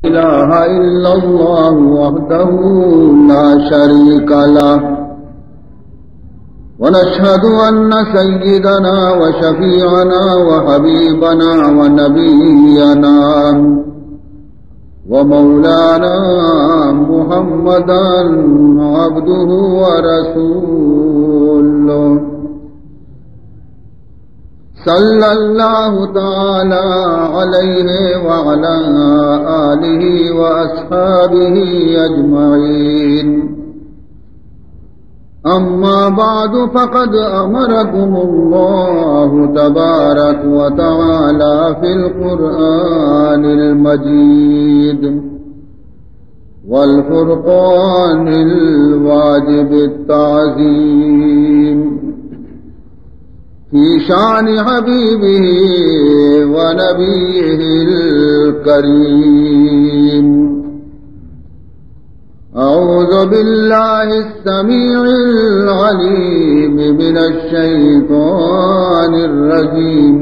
إله إلا الله وحده لا شريك له، ونشهد أن سيدنا وشفيعنا وحبيبنا ونبينا ومولانا محمدا عبده ورسوله، صلى الله تعالى عليه وعلى آله وأصحابه أجمعين. أما بعد، فقد أمركم الله تبارك وتعالى في القرآن المجيد والفرقان الواجب التعظيم في شأن حبيبه ونبيه الكريم. أعوذ بالله السميع العليم من الشيطان الرجيم.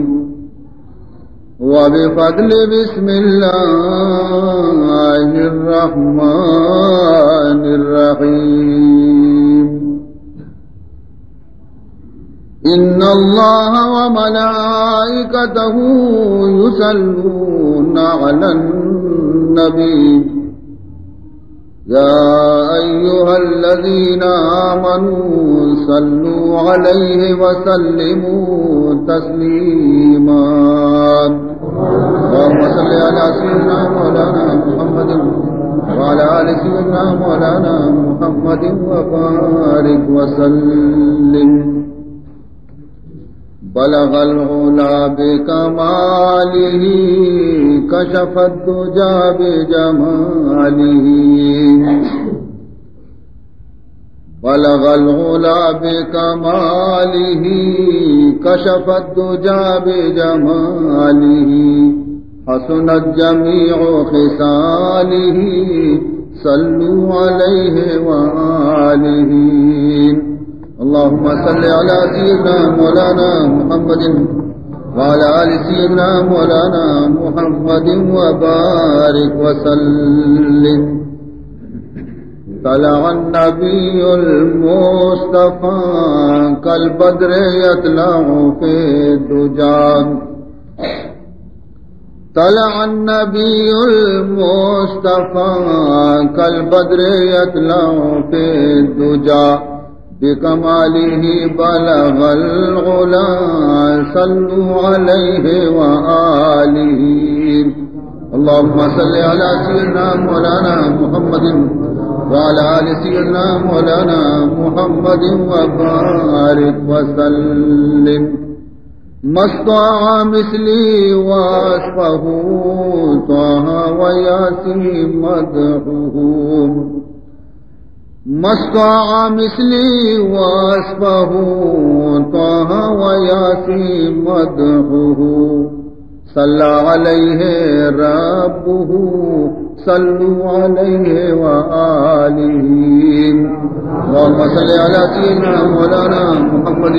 وبفضل بسم الله الرحمن الرحيم. إن الله وملائكته يصلون على النبي، يا أيها الذين آمنوا صلوا عليه وسلموا تسليما. اللهم صل على سيدنا مولانا محمد وعلى آل سيدنا مولانا محمد وبارك وسلم. بلغ العلا بكماله، كشف الدجى بجماله. بلغ العلا بكماله، كشف الدجى بجماله، حسنت جميع خصاله، صلوا عليه وآله. اللهم صل على سيدنا مولانا محمد وعلى آل سيدنا مولانا محمد وبارك وسلم. طلع النبي المصطفى كالبدر يطلع في الدجى. طلع النبي المصطفى كالبدر يطلع في الدجى، بكماله بلغ العلا، صلوا عليه وآله. اللهم صل على سيدنا مولانا محمد وعلى آل سيدنا مولانا محمد وبارك وسلم. ما استطاع مثلي وصفه طه وياسين مدحه. ما استطاع مثلي وصفه طه وياسين مدحه. صلى عليه ربه، صلوا عليه وآله. اللهم صل على سيدنا مولانا محمد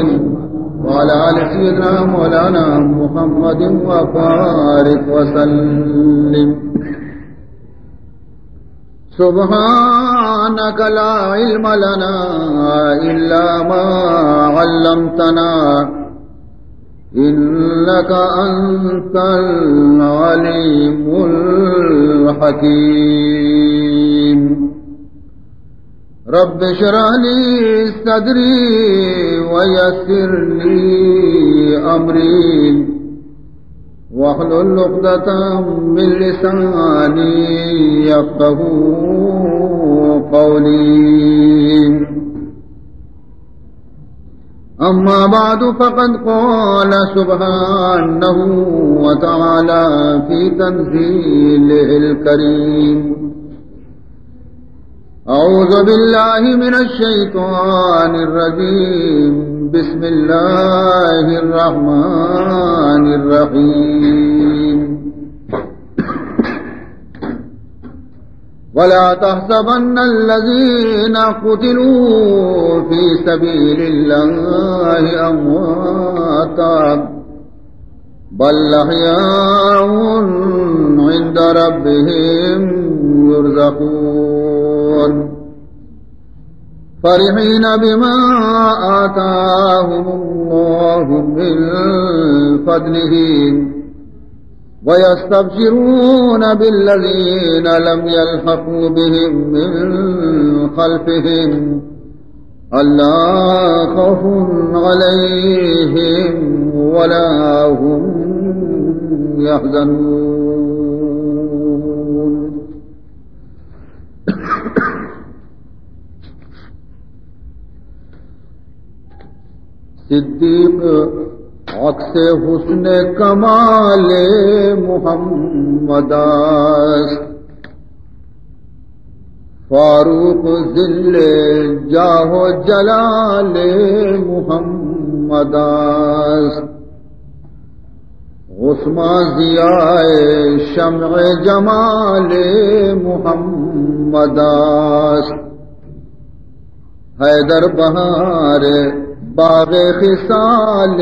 وعلى آل سيدنا مولانا محمد وبارك وسلم. سبحانك لا علم لنا إلا ما علمتنا إنك أنت العليم الحكيم. رب اشرح لي صدري ويسر لي أمري واحلل عقدة من لساني يفقهوا قولي. أما بعد، فقد قال سبحانه وتعالى في تنزيله الكريم: أعوذ بالله من الشيطان الرجيم. بسم الله الرحمن الرحيم. ولا تحسبن الذين قتلوا في سبيل الله أمواتا، بل أحياء عند ربهم يرزقون. فرحين بما آتاهم الله من فضله ويستبشرون بالذين لم يلحقوا بهم من خلفهم ألا خوف عليهم ولا هم يحزنون. صدیق عکس حسن کمال محمد است، فاروق ظل جاه و جلال محمد است، عثمان ضیاء شمع جمال محمد است، حیدر بهار باغ خصال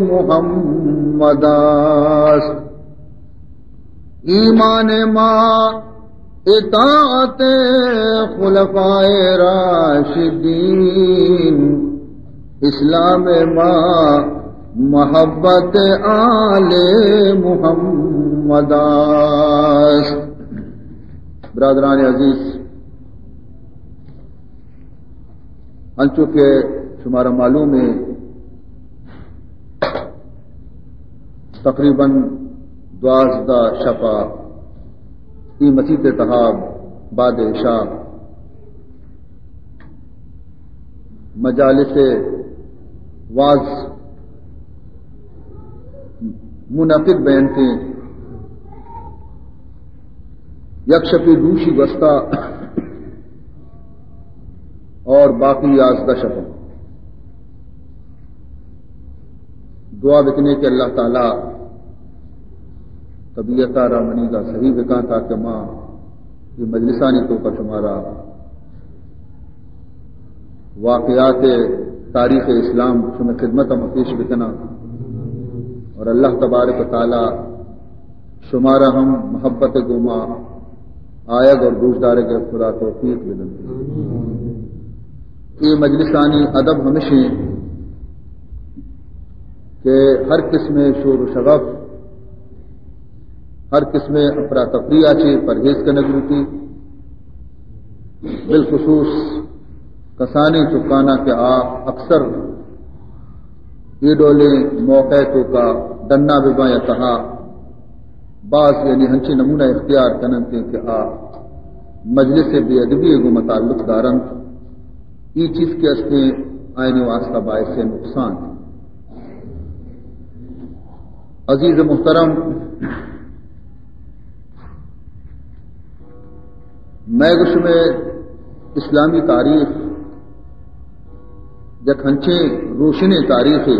محمد است. ایمان ما اطاعت خلفای راشدین، اسلام ما محبت آل محمد است. برادران عزیز، انچو کہ شمارا معلوم ہے، تقریباً دوازدہ شپا ای مسیت تہا بعد عشاء مجالس واز منعقد بینتے، یک شپی دوشی گوستا اور باقی یازدہ شپ۔ دعا بکنے کہ اللہ تعالی طبیعت را منی دا صحیح بکاں، تاکہ ما یہ مجلسانی توکا شمارا واقعات تاریخ اسلام شمئے خدمت ہم پیش بکناں، اور اللہ تبارک و تعالی شمارا ہم محبت گوما آیگ اور گوشدارگ خدا توفیق بدنت۔ یہ مجلسانی ادب ہمیشیں کہ ہر قسم شور و شغف، ہر قسم افراتفری آ چے پرہیز کنگ لوٹی۔ بالخصوص کسانیں چکانا کہ آ اکثر اے ڈولیں موقع توکا ڈنا بباں یا تہا باز یعنی ہنچیں نمونہ اختیار کننت کہ آ مجلس بے ادبی گوں متعلق دارنت، ای چیز کہ استیں آئینی واسطہ باعث نقصان۔ عزیز محترم، مئے گوشمئے اسلامی تاریخ یک ہنچیں روشنیں تاریخے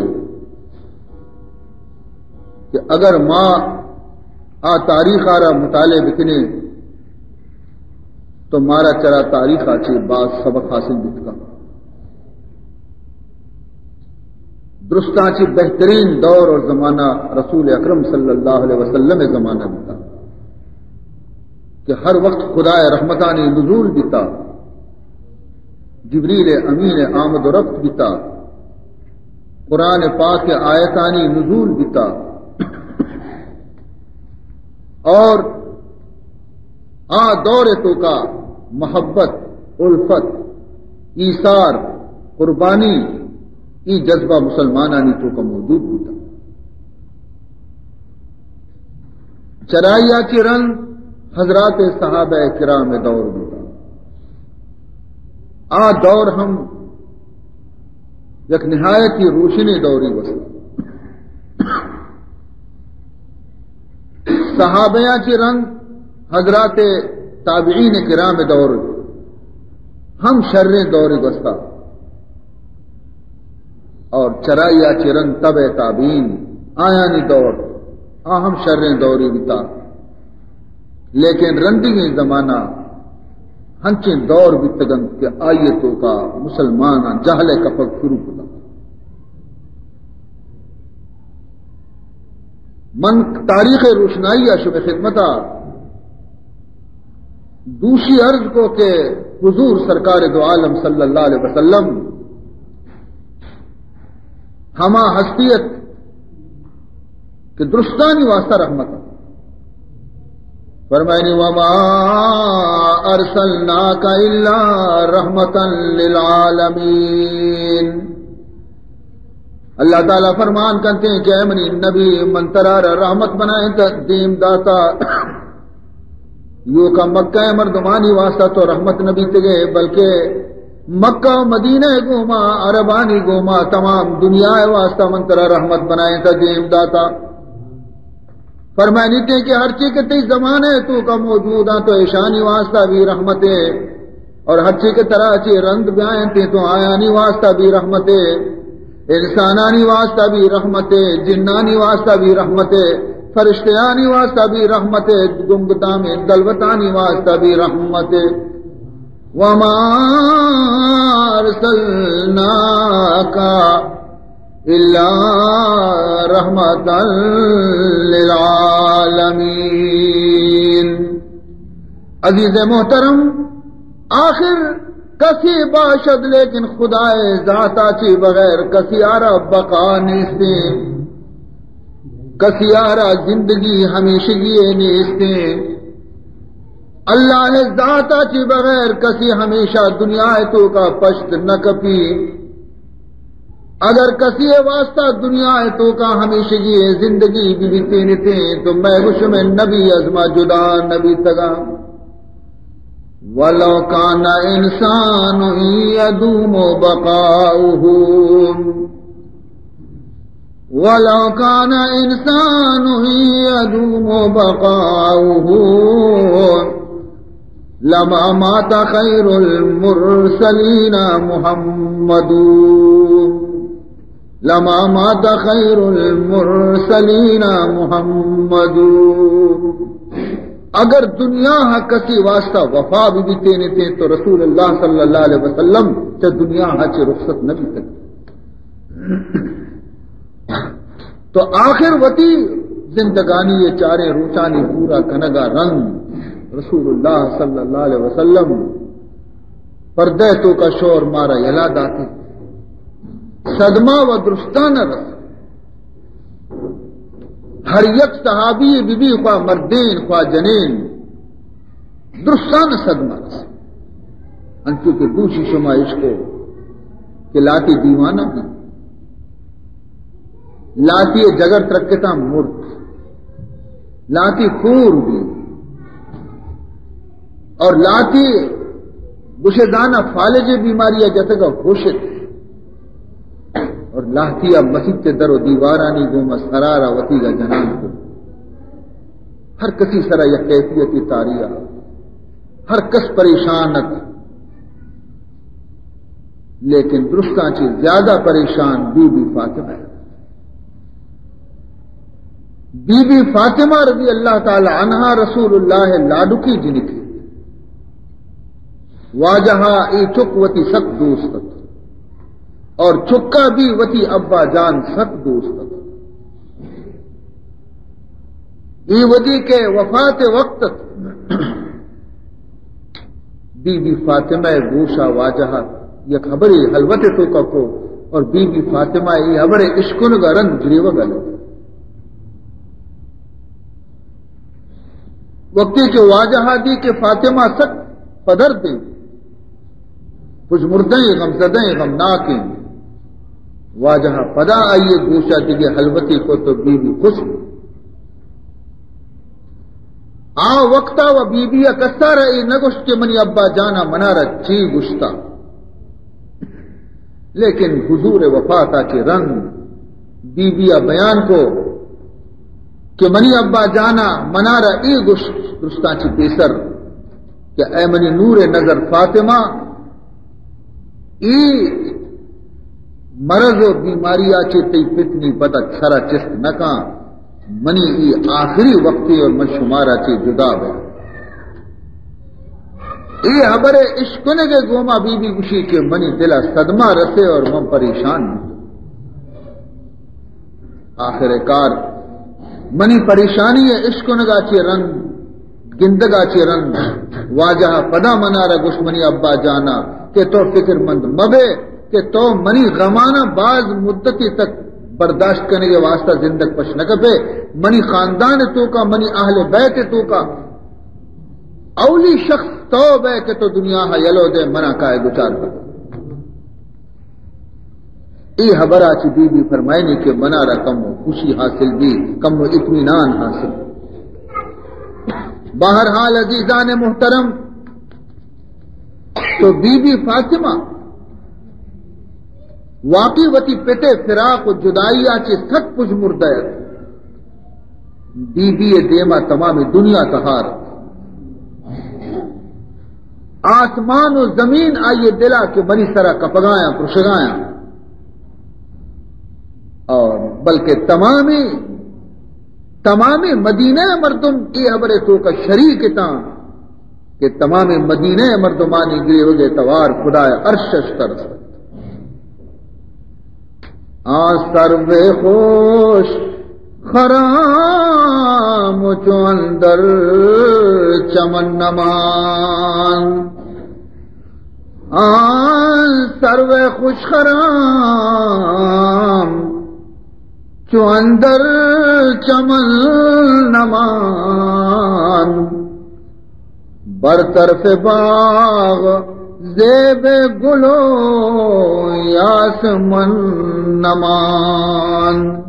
کہ اگر ما آ تاریخ آرا مطالعہ بکنیں تو مارا چرا تاریخ آ چے باز سبق حاصل بیت کن۔ درستاں چہ بہترین دور اور زمانہ رسول اکرم صلی اللہ علیہ وسلم زمانہ بیتا کہ ہر وقت خدا رحمتانی نزول بیتا، جبریل امین آمد و رفت بیتا، قرآن پاک آیتانی نزول بیتا، اور آ دور توکا محبت، الفت، ایثار، قربانی، ای جذبہ مسلمانانی توکا موجود بوتا۔ چرائی آ چی رند حضرات صحابہ کرام دور بوتا۔ آ دور ہم یک نہایت ہی روشنی دوری گوست۔ صحابیاں چی رند حضرات تابعین کرام دور ہم شریں دوری گوستا، اور چرائی آ چی رند تبع تابعین آیانی دور آ ہم شریں دوری بیتا۔ لیکن رندیگیں زمانہ ہنچیں دور بیتگنت کہ آئی توکا مسلماناں جہل کپگ شروع کتا۔ من تاریخ روشنائی ءَ شمئے خدمت ءَ دوشی عرض کو کہ حضور سرکار دو عالم صلی اللہ علیہ وسلم ہما ہستی ات کہ درستانی واسطہ رحمت ات۔ فرمائنی، وما ارسلناک الا رحمتا للعالمین۔ اللہ تعالی فرمان کنتے کہ اے منی نبی، من ترا را رحمت بنائیں تا دیم داتا۔ یوکا مکہ مردمانی واسطہ تو رحمت نہ بیتگے، بلکہ مکہ و مدینہ گوما، عربانی گوما، تمام دنیا واسطہ من ترا رحمت بنائیں تا دیم داتا۔ فرمائنی تے کہ ہرچی کہ تئی زمانے توکا موجود آں تو ایشانی واسطہ بھی رحمتے، اور ہرچی کہ ترا چی رند بیائیں تے تو آیانی واسطہ بھی رحمتے، انسانانی واسطہ بھی رحمتے، جنانی واسطہ بھی رحمتے، فرشتیانی واسطہ بھی رحمتے، گنگتام دلوتانی واسطہ بھی رحمتے۔ وما ارسلناک الا رحمتا للعالمین۔ عزیز محترم، آخر کسی باشد لیکن خدائے ذاتا چی بغیر کسی آرا بقا نیستیں، کسی آرا زندگی ہمیشگی نیستیں۔ اللہ ذاتا چی بغیر کسی ہمیشہ دنیا توکا پشت نہ کپی۔ اگر کسی واسطہ دنیا توکا ہمیشگی زندگی بھی بیتینتے تو میں گوشم نبی ازما جدا نبی تگا۔ ولو کان انسان یدوم بقاؤہ، ولو کان انسان یدوم بقاؤہ لما مات خیر المرسلین محمد، لما مات خیر المرسلین محمد۔ اگر دنیا ہا کسی واسطہ وفا بھی بیتینتے تو رسول اللہ صلی اللہ علیہ وسلم چہ دنیا ہا چہ رخصت نہ بیتگ۔ تو آخر وتی زندگانی یہ چاریں روچانی پورا کنگا رند رسول اللہ صلی اللہ علیہ وسلم پردے توکا شور مارا یلا داتے۔ صدمہ و درستان رس۔ ہر یک صحابی بی بی خواہ مردین خواہ جنین درستان صدمہ رس۔ انچو کہ دوشی شما اشکو کہ لاتی دیوانہ بی، لاتی جگر ترکتا مرد، لاتی خور بی، اور لاتی گشے دانا فالج بیماری جتگا ہوشت۔ اور لہتیا مسیت در و دیوارانی گوما سرارا وتیگا جنان کو۔ ہر کسی سرا یک کیفیتی تاریا، ہر کس پریشان ات، لیکن درستاں چی زیادہ پریشان بی بی فاطمہ۔ بی بی فاطمہ رضی اللہ تعالی عنہا رسول اللہ لاڈکی جنکی۔ واجہا اے چک وتی سک دوست ات اور چکا بھی وتی ابا جان سک دوست ات۔ اے وھدی کہ وفات وقت ات، بی بی فاطمہ گوشا واجہا یک حبری حلوت توکا کو اور بی بی فاطمہ اے حبر اشکنگا رند گریوگا لگی۔ وقتی کہ واجہا دی کہ فاطمہ سک پدر دیں، پژمردیں، غمزدیں، غمناکیں، واجہا پدا آئیے گوشا دیگے حلوتی کو تو بی بی خوش۔ آ وقتا و بی بی کسارا اے نگوشت کہ منی ابا جانا منارا چی گوشتا۔ لیکن حضور وفاتا چہ رند بی بی ء بیان کو کہ منی ابا جانا منارا اے گوشت درستاں چہ پیسر کہ اے منی نور نظر فاطمہ، اے مرض و بیماری ء چہ تئی پتنی پتک سرا چست نہ کاں۔ منی اے آخری وقتے اور من شمارا چہ جدا بہ۔ اے حبر اشکنگ گوما بی بی گوشی کہ منی دل ء صدمہ رسے اور من پریشان ہوں۔ آخر کار منی پریشانی ءِ اشکنگا چہ رند، گندگا چہ رند، واجہ ءَ پدا منارا گوشت، منی ابا جانا، کہ تو فکر مند مبے کہ تو منی غمانا باز مدتی تک برداشت کنگے واسطہ زندگ پش نہ کپے۔ منی خاندان توکا، منی اہل بیت توکا اولی شخص تو بے کہ تو دنیا ہا یلو دے، منا کائے دچار بے۔ اے حبرا چہ بی بی فرمائنی کہ منارا کمو خوشی حاصل بی، کمو اطمینان حاصل بی۔ بہرحال عزیزان محترم، تو بی بی فاطمہ واقعی وتی پتے فراق و جدائی آ چہ سک پژمردہ ات۔ بی بی ءِ دیما تمام دنیا تہار ات۔ آسمان و زمین آئی دلا کہ منی سرا کپگایاں، پرشگایاں۔ اور بلکہ تمامی، تمامی مدینہ مردم اے حبر توکا شریک اتاں۔ کہ تمام مدینہ مردمانی گریوگ توار خدائے عرش اش ترس۔ آ سرو خوش خرام چو اندر چمن نمان، آ سرو خوش خرام چو اندر چمن نمان، بر طرف باغ زیب گل و یاسمن نمان،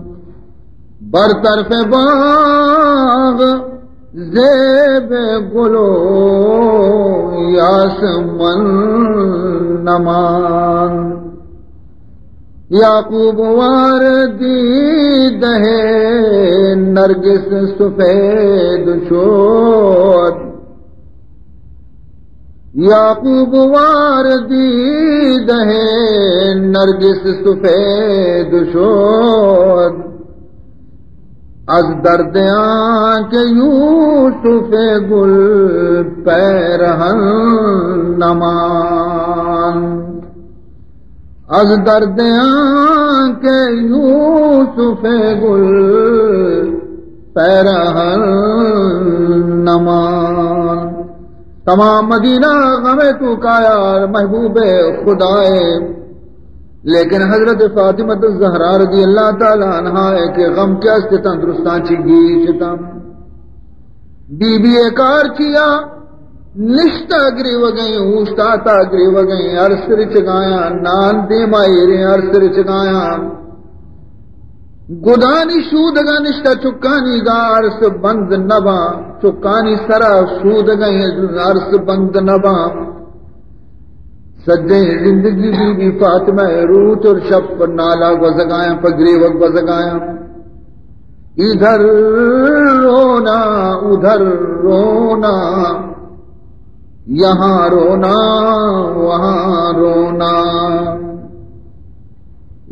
بر طرف باغ زیب گل و یاسمن نمان۔ یعقوب وار دیدہ نرگس سفید شد، یعقوب وار دیدہ نرگس سفید شد، از درد آنکه یوسف گل پیرهن نماند، از درد آنکه یوسف گل پیرهن نماند۔ تمام مدینہ غم توکا یار محبوب خدائے، لیکن حضرت فاطمہ الزہرا رضی اللہ تعالی عنہا ءِ کہ غم کیا است اتاں، درستاں چہ گیش اتاں۔ بی بی ءِ کار چیا؟ نشتہ گریوگیں، اوشتاتہ گریوگیں، ارس رچگایاں، نان دیما ایریں، ارس رچگایاں۔ گدانی شودگا نشتہ، چکانی گا ارس بند نباں، چکانی سرا شودگیں ارس بند نباں۔ سجہیں زندگی بی بی فاطمہ ءِ روچ اور شپ پہ نالا گوزگایاں، پہ گریوگ گوزگایاں۔ ادھر رونا، ادھر رونا، یہاں رونا، وہاں رونا۔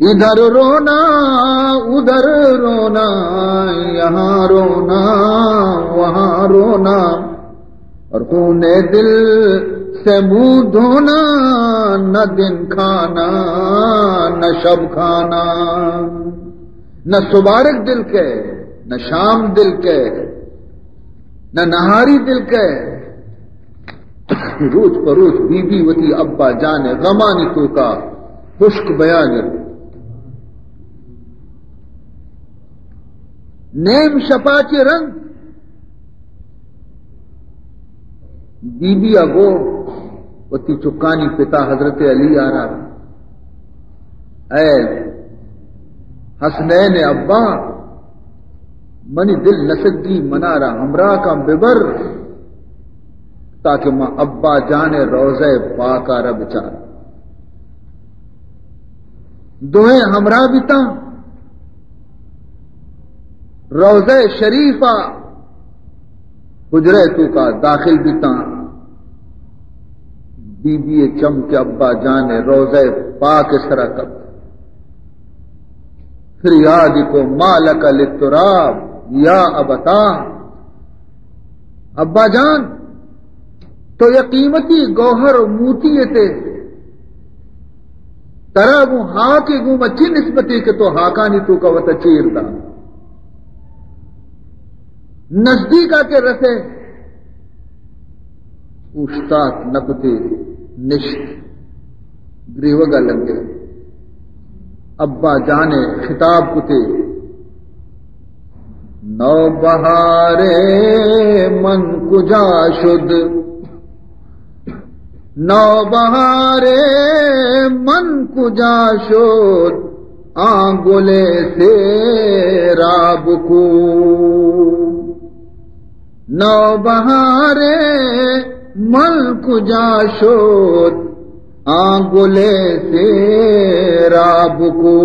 ادھر رونا، ادھر رونا، یہاں رونا، وہاں رونا۔ اور خون دل سے منہ دھونا، نہ دن کھانا، نہ شب کھانا۔ نہ سبارگ دل کئے، نہ شام دل کئے، نہ نہاری دل کئے۔ روچ پہ روچ بی بی وتی ابا جان ءِ غمانی توکا ہشک بیان ات۔ نیم شپا چہ رند بی بی ءَ گو وتی چکانی پتا حضرت علی ءَ را، اے حسنین ءِ ابا، منی دل نسگی، منارا ہمراہ کن ببر، تاکہ ما ابا جان ءِ روضہ پاک ءَ را بچار۔ دوئیں ہمراہ بیتاں، روضہ شریف ءِ حجرہ توکا داخل بیتاں۔ بی بی ءِ چم کہ ابا جان ءِ روضہ پاک ءِ سرا کپت۔ فریادی کو ما لک للتراب یا ابتا، ابا جان، تو یک قیمتی گوہر و موتی ئے تے، ترا گوں ہاک ءَ گوں چی نسبتے کہ تو ہاکانی توکا وتا چیر دا؟ نزدیک آ کہ رسے، اوشتات نپتے نشت، گریوگا لگے۔ ابا جانے خطاب کتے، نوبہارے من کجا شد؟ نوبہارے من کجا شد؟ آں گلے سیراب کو۔ نوبہارے من کجا شد؟ آں گلے سیراب کو۔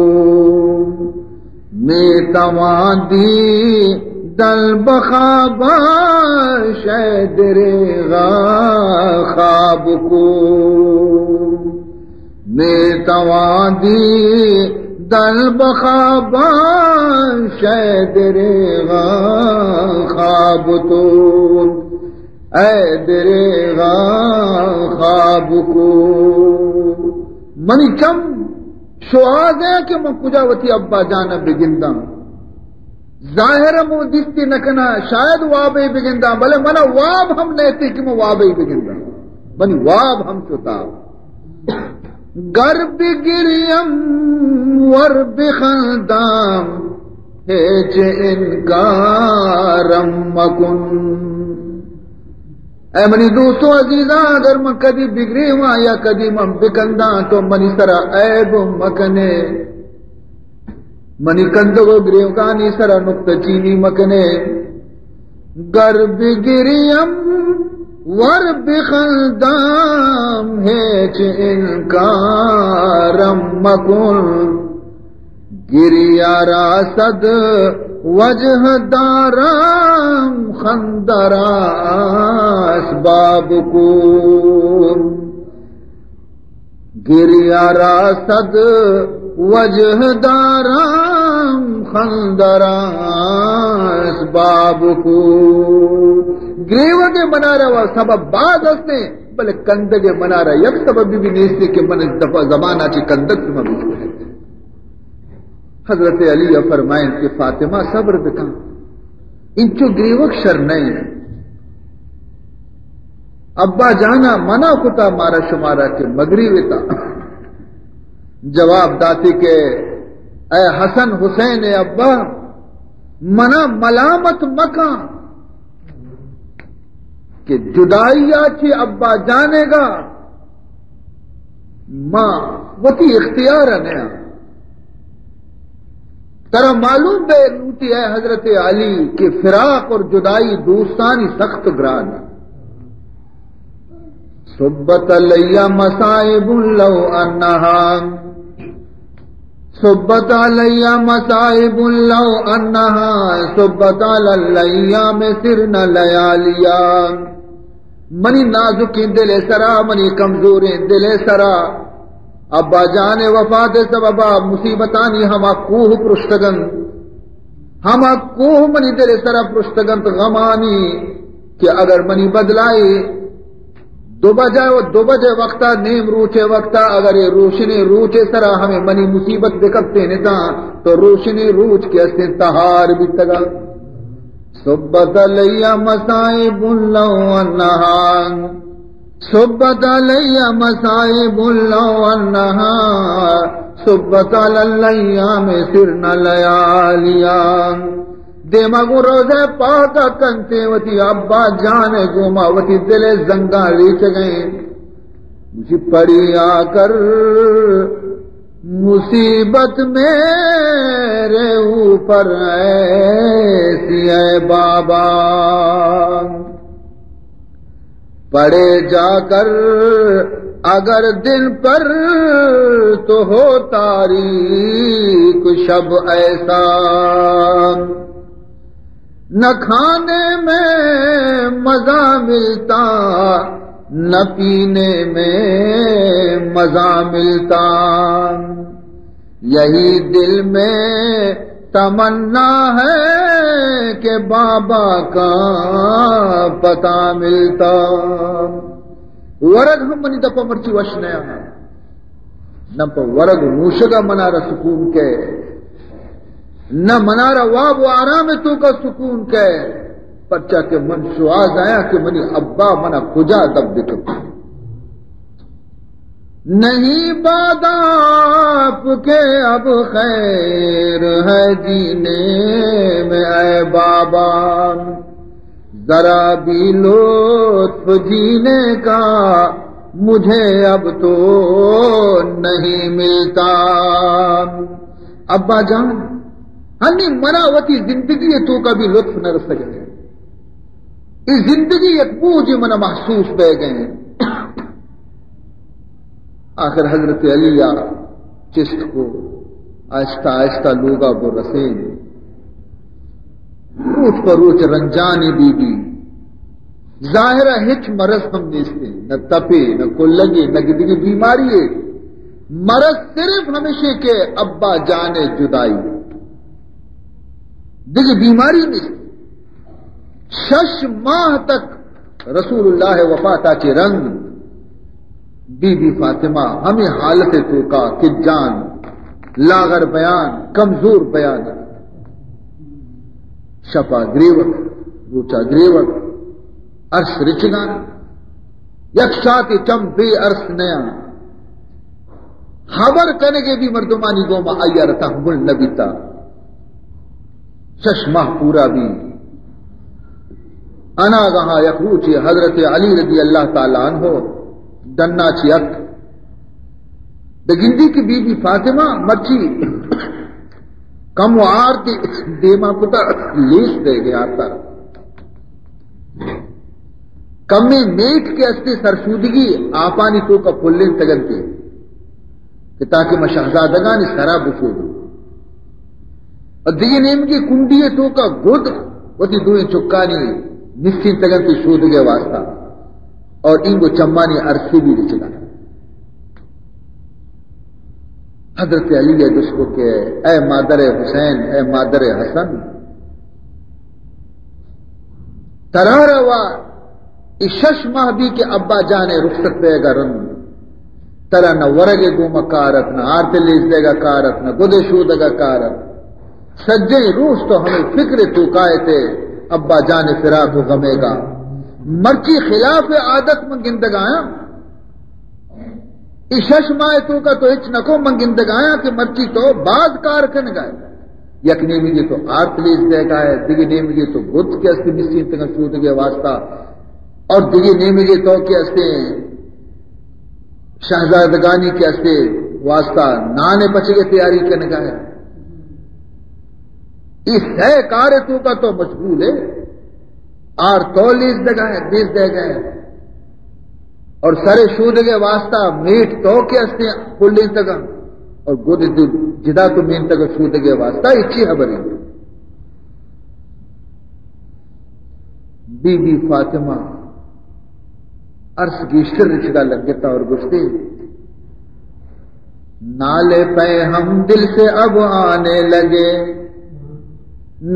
می تواں دی دل بخوابا، شے دریغا خواب کو۔ می تواں دی دل بخوابا، شے دریغا خواب تو، اے دریغا خواب کو۔ منی چم شوہاز ایں کہ من کجا وتی ابا جان ءَ بگنداں۔ ظاہر ءَ من دیستی نہ کناں، شاید وابے بگنداں، بلے من ءَ واب ہم نئیت کہ من وابے بگنداں۔ منی واب ہم شتا۔ گر بگریم ور بخندم، ہیچ انکارم مکن۔ اے منی دوستو عزیزاں، اگر من کدی بگریواں یا کدی من بکنداں تو منی سرا عیب مکنے، منی کندگ و گریوگانی سرا نکتہ چینی مکنے۔ گر بگریم ور بخندم، ہیچ انکارم مکن۔ گریہ را صد وجہ دارم، خندہ را اسباب کو۔ گریہ را صد وجہ دارم، خندہ را اسباب کو۔ گریوگ ءِ منارا و سبب باز ہستیں، بلے کندگ ءِ منارا یک سبب بھی نیستی کہ من دفعہ زمانہ چی کندگ شما بچکنے۔ حضرت علی ءَ فرمائیں کہ فاطمہ صبر بکن، انچو گریوگ شر نہ انت۔ ابا جانا منع کتا مارا شمارا کہ مگریوتا۔ جواب داتی کہ اے حسن حسین ابا، منا ملامت مکن کہ جدائی ءَ چی ابا جانے گا ما وتی اختیار ءَ نیاں۔ ترا معلوم بے لوٹی اے حضرت علی کہ فراق اور جدائی دوستانی سخت گران ہے۔ صبت علی مصائب لو انہا، صبت علی مصائب لو انہا، صبت علی الایام سرن لیالیا۔ منی نازکیں دل ءِ سرا، منی کمزوریں دل ءِ سرا، ابا جان ءِ وفات ءِ سببا مصیبتانی ہما کوہ پرشتگ انت، ہما کوہ منی دل ءِ سرا پرشتگ انت غمانی، کہ اگر منی بدلائی دو بجہ و دو بجہ وقتا، نیم روچ ءِ وقتا، اگر اے روشنیں روچ ءِ سرا ہمے منی مصیبت بکپتینتاں، تو روشنیں روچ کہ استیں تہار بیتگا۔ صبت علی مصائب لو انہا، صبت علی مصائب لو انہا، صبت علی الایام سرن لیالیا۔ دیما گوں روضہ پاک ءَ کنتے وتی ابا جان ءِ گوما وتی دل ءِ زنگاں ریچگیں۔ مجھے پڑی آ کر مصیبت میرے اوپر ایسی اے بابا، پڑے جا کر اگر دن پر تو ہو تاریک شب ایسا، نہ کھانے میں مزہ ملتا، نہ پینے میں مزہ ملتا۔ یہی دل میں تمنا ہے کہ بابا کا پتہ ملتا۔ ورگ ہم منی دپا مرچی وش نیا۔ نہ پہ ورگ و نوشگا منارا سکون کئے، نہ منارا واب و آرام توکا سکون کئے۔ پرچا کہ من شوہاز آیاں کہ منی ابا منا کجا دپ بکپی۔ نہیں بعد آپ کے اب خیر ہے جینے میں اے بابا، ذرا بھی لطف جینے کا مجھے اب تو نہیں ملتا۔ ابا جان، ہنی منا وتی زندگی توکا بھی لطف نہ رسگ۔ اے زندگی یک بوجھے منا محسوس بہ گئے۔ آخر حضرت علی آ چست کو، آہستہ آہستہ لوگا گو رسین۔ روچ پہ روچ رنجانی بی بی۔ ظاہر ہے ہچ مرض ہم نیستے، نہ تپے، نہ کلگے، نہ دگہ بیماری ہے۔ مرض صرف ہمیشے کہ ابا جان جدائی، دگہ بیماری نیست۔ شش ماہ تک رسول اللہ وفاتا چہ رند بی بی فاطمہ ہمے حالت توکا کہ جان لاغر بیان، کمزور بیان، شپا گریوک، روچا گریوک، ارس رچگان، یک ساعتے چم بے ارس نیاں۔ خبر کنگے بھی مردمانی گوما آئی ء را تحمل نہ بیتا۔ شش ماہ پورا بھی۔ اناگہا یک روچے حضرت علی رضی اللہ تعالی عنہ ڈنا چی ات۔ بگندی کہ بی بی فاطمہ مرچی کم و آرتی دیما کتا لیس دے گیا آرتا۔ کمیں میٹ کہ استے سرسودگی آپانی توکا پلینتگ انت کہ تاکہ ما شہزادگانی سرا بشودوں۔ اور دگہ نیمگے کنڈی توکا گد وتی دوئیں چکانی نشتینتگ انت شودگے واسطہ، اور اینگو چمانی ارسی بھی رچگا۔ حضرت علی ء جست کو کہ اے مادر حسین، اے مادر حسن، ترا روا اے شش ماہ بی کہ ابا جان ء رخصت بیگا رند، ترا نہ ورگ ء گوما کار ات، نہ آرت لیز دیگا کار ات، نہ گد ء شودگا کار ات۔ سجیں روچ تو ہمے فکر ء توکا ات ء ابا جان ء فراق و غمیگا۔ مرچی خلاف عادت من گندگ آیاں۔ اے شش ماہ توکا تو ہچ نکو، من گندگ آیاں کہ مرچی تو باز کار کنگا ئے۔ یک نیمگے تو آرت لیز دیگا ئے، دگہ نیمگے تو گد کہ استے نشتینتگاں شودگے واسطہ، اور دگہ نیمگے تو کہ استے شہزادگانی کہ استے واسطہ نان پچگے تیاری کنگا ئے۔ اے سئے کار توکا تو مشغول ئے۔ آر تو لیز دگا ئے، لیز دیگا ئے۔ اور سر شودگے واسطہ میٹ تو کہ استے پلینتگا اور گد دو جدا تو مینتگا شودگے واسطہ، اے چی خبرے؟ بی بی فاطمہ ارس گیشتر رچگا لگتا اور گوشتے، نالے پہ ہم دل سے اب آنے لگے،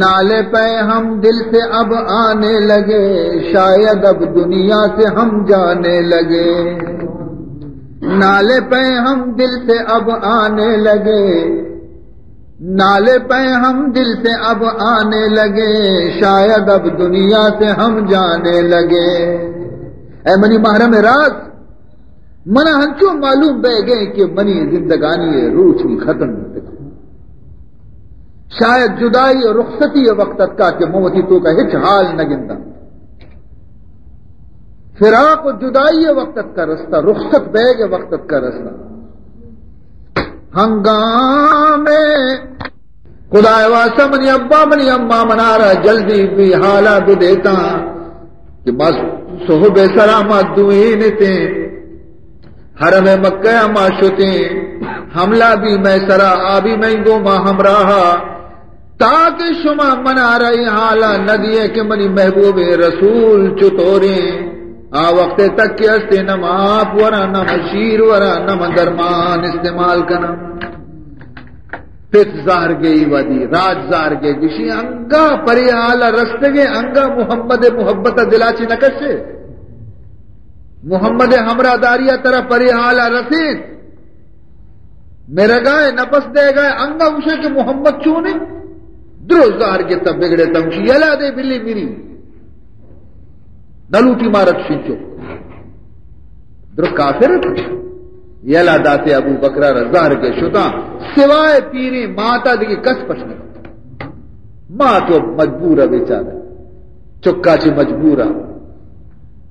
نالے پہ ہم دل سے اب آنے لگے، شاید اب دنیا سے ہم جانے لگے۔ نالے پہ ہم دل سے اب آنے لگے، نالے پہ ہم دل سے اب آنے لگے، شاید اب دنیا سے ہم جانے لگے۔ اے منی محرم راز، منا ہنچو معلوم بہ گئے کہ منی زندگانی ء روچ نی ختم بیتگ۔ شاید جدائی و رخصتی ء وقت اتکا کہ من وتی توکا ہچ حال نہ گنداں۔ فراق و جدائی ء وقت اتکا رستا، رخصت بیگ ء وقت اتکا رستا۔ ہنگامے خدائے واسطہ منی ابا منی اماں منارا جلدی بی حالا بدیتاں کہ ما صحب سرا ما دوئینتیں، حرم مکہ ما شتیں، حملہ بی مئے سرا، آ بی مئے گوما ہمراہا، تاکہ شما منارا اے حالا ندیئے کہ منی محبوب رسول چطوریں۔ آ وقت تک کہ استے نہ ما آپ وراں، نہ ما شیر وراں، نہ ما درمان استعمال کناں۔ پت زہر گئی ودی، راج زہر گئی، گشی انگا پرے حالا رستگے، انگا محمد محبت دلا چی نکشے۔ محمد ہمراہ داریا ترا پرے حالا رسیت۔ مرگائے نپس دے گائے، انگا گشے کہ محمد چونے؟ درو زہر گتا بگڑے تا، گشی یلا دے بلی میری۔ نہ لوٹی مارت شنچو۔ درو کافر ات۔ یلا داتے ابو بکرا را زہر کے شتاں، سوائے پیریں ماتا دگہ کس پش نہ کپت۔ مات و مجبور ء بیچارہ، چکا چہ مجبور ء۔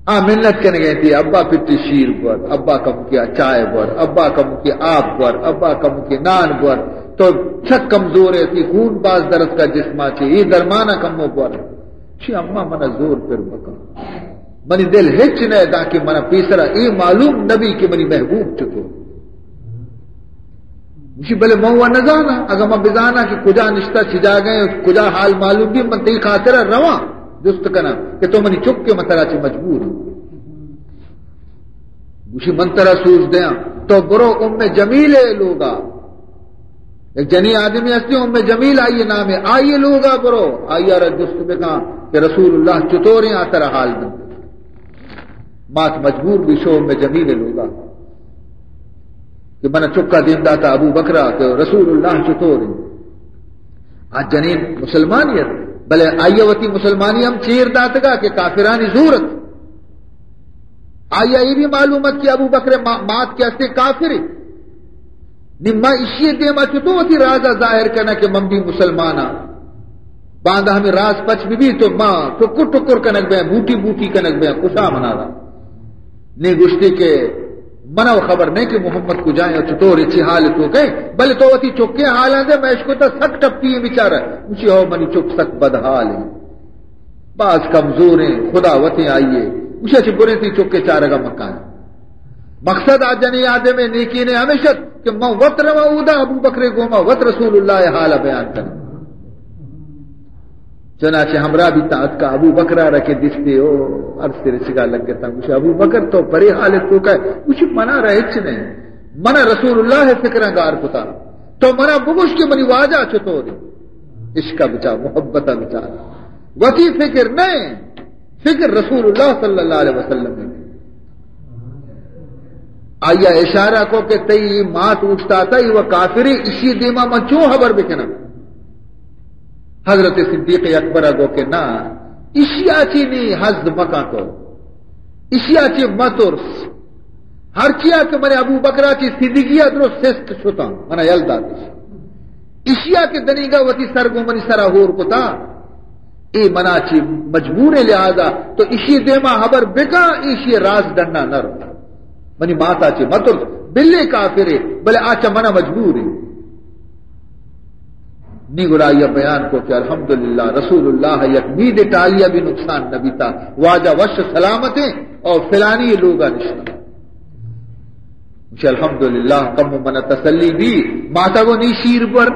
آ منت کنگ ء انت، ابا پٹی شیر بور، ابا کمکیا چائے بور، ابا کمکیا آپ بور، ابا کمکیا نان بور۔ تو سک کمزور ئے، تئی خون باز درتکا جسما چہ، اے درمانا کمو بور۔ شی اما منا زور پر مکن۔ منی دل ہچ نہ داں کہ منا پیسرا اے معلوم نبی کہ منی محبوب چطور۔ گوشی، بلے من و نزاناں، اگاں من بزاناں کہ کجا نشتہ، چی جاگہ ایں، کجا حال معلوم بی، من تئی خاطرا رواں جست کناں کہ تو منی چک ئے، من ترا چہ مجبور آں۔ گوشی، من ترا سوج دیاں، تو برو ام جمیل ئے لوگا۔ یک جنی آدمی ہستی ام جمیل آئی نام ئے، آئی لوگا برو، آئی را جست بکن کہ رسول اللہ چطوریں، آ ترا حال دنت۔ مات مجبور بی شو ام جمیل لوگا کہ من چکا دیم داتا ابو بکرا کہ رسول اللہ چطور انت۔ آ جنین مسلمانی ات، بلے آئی وتی مسلمانی ہم چیر داتگا کہ کافرانی زور ات۔ آئی ای بھی معلوم ات کہ ابو بکر ما-، مات کہ ہستے کافر انت۔ نی ما اشی دیما چطور وتی رازا ظاہر کناں کہ من بھی مسلماناں؟ باندا ہمیں راز پچ بی بی تو ما ٹکر ٹکر کنگ بیں، بوٹی بوٹی کنگ بیں، خوشا منارا۔ نی گوشتی کہ منا و خبر نہیں کہ محمد کجا ایں و چطور ایں، چی حال تو کئے، بلے تو وتی چکے حالاں دے، میں اشکتا سک ٹپی ایں بیچارہ۔ گوشی، ہو منی چک سک بدحال ایں، باز کمزور ایں، خدا وتیں آئی ئے۔ گوشی، اچھا بریں تئی چکے چارگا مکان۔ مقصد آ جنی آدم نیکی نے ہمیش ات کہ من وت رواں اودا ابو بکر گوما وت رسول اللہ حال بیان کناں۔ چنانچہ ہمراہ بیتا، اتکا ابو بکرا را کہ دیستی، او ارسی رچگا لگتا۔ گوشی، ابو بکر تو پرے حال تو کئے؟ گوشی، منا را ہچ نہیں، منا رسول اللہ فکرا گار کتا، تو منا بگوش کہ منی واجہ چطور ایں؟ عشق بچار، محبت بچار، وتی فکر نہیں۔ فکر رسول اللہ صلی اللہ علیہ وسلم نے۔ آیا اشارہ کو کہ تئی مات اوشتاتا، ای و کافری، اشی دیما من چون خبر بکنم؟ حضرت صدیق اکبر گو کہ نہ، اشیا چی نی حض مکن تو، اشیا چی مترس۔ ہرچیا کہ من ابو بکرا چی سدگیا درو سست شتاں، منا یل داتش۔ اشیا کہ دنیگا وتی سر گوں منی سرا ہور کتا، اے منا چی مجبور ایں، لہذا تو اشی دیما حبر بکا، اشی راز ڈنا نہ رو۔ منی ماتا چی مترس، بلے کافرے، بلے آ چہ منا مجبور ایں۔ نی گڑا آئی بیان کو کہ الحمدللہ، رسول اللہ یک مید ٹالیا بھی نقصان نہ بیتا، واجہ وش سلامت ایں اور فلانی لوگا نشتہ۔ گوشی، الحمدللہ، کمو منا تسلی بی، ماتا گو نی شیر بور،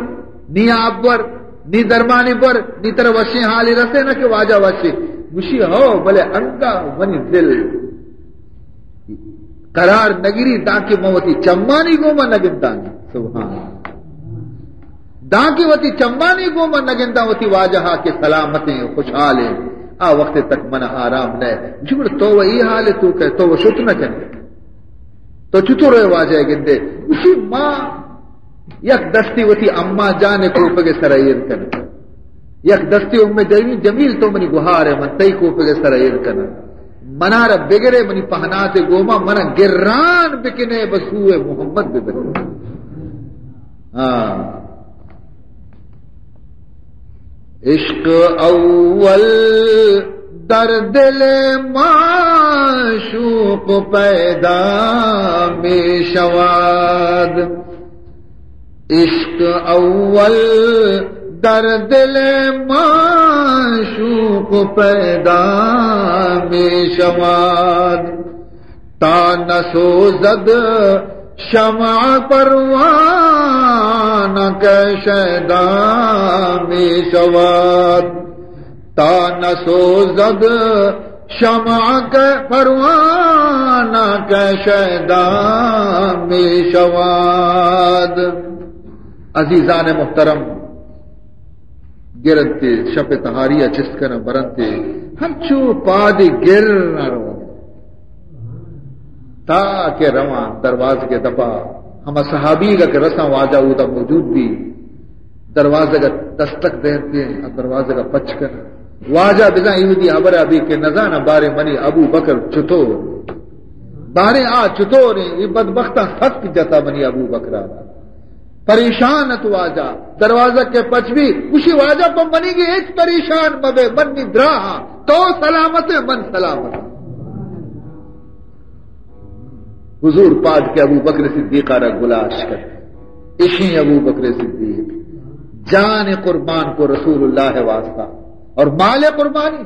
نی آپ بور، نی درمانی بور، نی ترا وشیں حالی رسے نہ کہ واجہ وشے۔ گوشی، ہو، بلے انگا منی دل قرار نگری، دانکہ من وتی چمانی گوما نگنداں۔ سبحان اللہ۔ دانکہ وتی چمانی گوما نگنداں وتی واجہا کہ سلامتیں، خوشحالیں، آ وقت تک منا آرام نہ۔ گوشی، گڑا تو و ای حال تو کہ تو و شت نہ کنے۔ تو چطور اے واجہ گندے؟ گوشی، ما یک دستی وتی اما جان کوپگ سر ایر کناں، یک دستی ام جمی-، جمیل تو منی گہار ئے، من تئی کوپگ سر ایر کناں۔ منارا بگرے منی پہنات گوما، منا گران بکنے بسوئے محمد ببرے۔ ہاں۔ عشق اول در دل معشوق پیدا می‌شود، عشق اول در دل معشوق پیدا می‌شود۔ تا نسوزد شمع پروانه که شیدا می‌شود، تا نسوزد شمع که پروانه که شیدا می‌شود۔ عزیزان محترم، گرنتے، شپ تہاری ء چست کناں برنتے، ہنچو پادے گر نہ رواں۔ تا کہ رواں دروازگ ء دپا، ہما صحابیگ ء کہ رساں واجہ اودا موجود بی، دروازگ ء دستک دینتے، آ دروازگ ء پچ کناں۔ واجہ بزاں اے وتی ہبر ءَ بی کہ نزاناں باریں منی ابو بکر چتور، باریں آ چتور ایں، اے بدبختاں سک جتا منی ابو بکر ءَ۔ پریشان ات واجہ، دروازگ کہ پچ بی، گوشی واجہ پہ منیگی ہچ پریشان مبے، من نی دراہاں، تو سلامت ئے، من سلامت آں۔ حضور پاد کہ ابو بکر صدیق ءَ را گلاش کت۔ اشیں ابو بکر صدیق جان قربان کو رسول اللہ واسطہ اور مال قربانی۔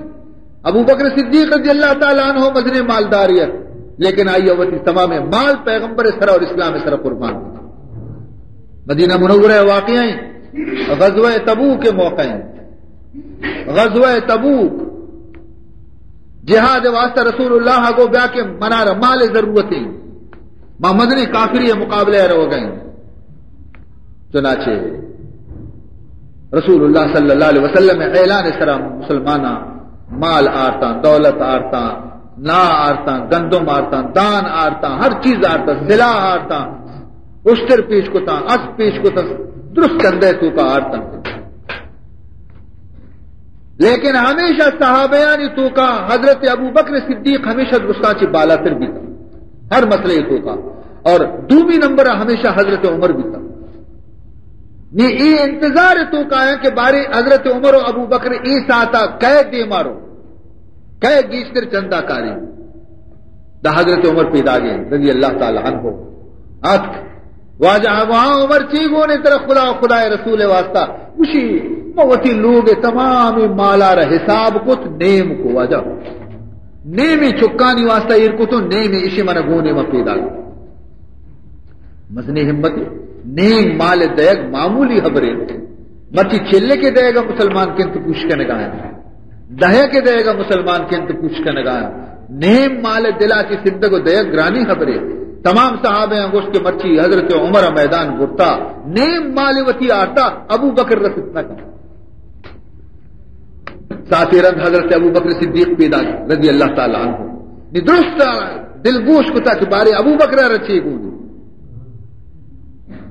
ابو بکر صدیق رضی اللہ تعالی عنہ مزنیں مالدارے ات، لیکن آئی وتی تمام مال پیغمبر سرا اور اسلام سرا قربان کت۔ مدینہ منورہ واقعہ ایں، غزوہ تبوک موقع ایں، غزوہ تبوک۔ جہاد واسطہ رسول اللہ گو بیا کہ منارا مال ضرورت ایں، ما مزنیں کافرے مقابلہ روگ ءَ ایں۔ چنانچہ رسول اللہ صلی اللہ علیہ وسلم اعلان سرا مسلماناں مال آرتاں، دولت آرتاں، نا آرتاں، گندم آرتاں، دان آرتاں، ہر چیز آرتاں، سلاح آرتاں، اشتر پیش کتاں، اسپ پیش کتاں، درست چندے توکا آرتاں۔ لیکن ہمیشہ صحابیانی توکا حضرت ابو بکر صدیق ہمیشہ درستاں چی بالاتر بیتا ہر مسئلہ توکا، اور دومی نمبر ہمیشہ حضرت عمر بیتا۔ نی اے انتظار توکا ایں کہ بارے حضرت عمر و ابو بکر اے ساعتا کئے دیما رو، کئے گیشتر چندہ کاری۔ دا حضرت عمر پیداگے رضی اللہ تعالی عنہ۔ آتک واجہ، ہاں عمر، چی گونے ترا خدا و خدائے رسول واسطہ؟ گوشی، ما وتی لوگ تمام مالا را حساب کت، نیم کو واجہ، نیمی چکانی واسطہ ایر کت و نیمی اشی منا گونے ما پیداگ۔ مزنیں ہمت، نیم مال دئیگ معمولی ہبرے۔ مرچی چلکے دئیگا مسلمان کنت پوش کنگا ایں۔ دہیکے دئیگا مسلمان کنت پوش کنگا ایں۔ نیم مال دلا چی سندگ و دئیگ گرانی ہبرے۔ تمام صحابیاں گوشت کہ مرچی حضرت عمر میدان برتا، نیم مال وتی آرتا، ابو بکر رست نہ کن۔ ساعتے رند حضرت ابو بکر صدیق پیداگ رضی اللہ تعالی عنہ۔ نی درست دلگوش کتا کہ بارے ابو بکر را چی گونی۔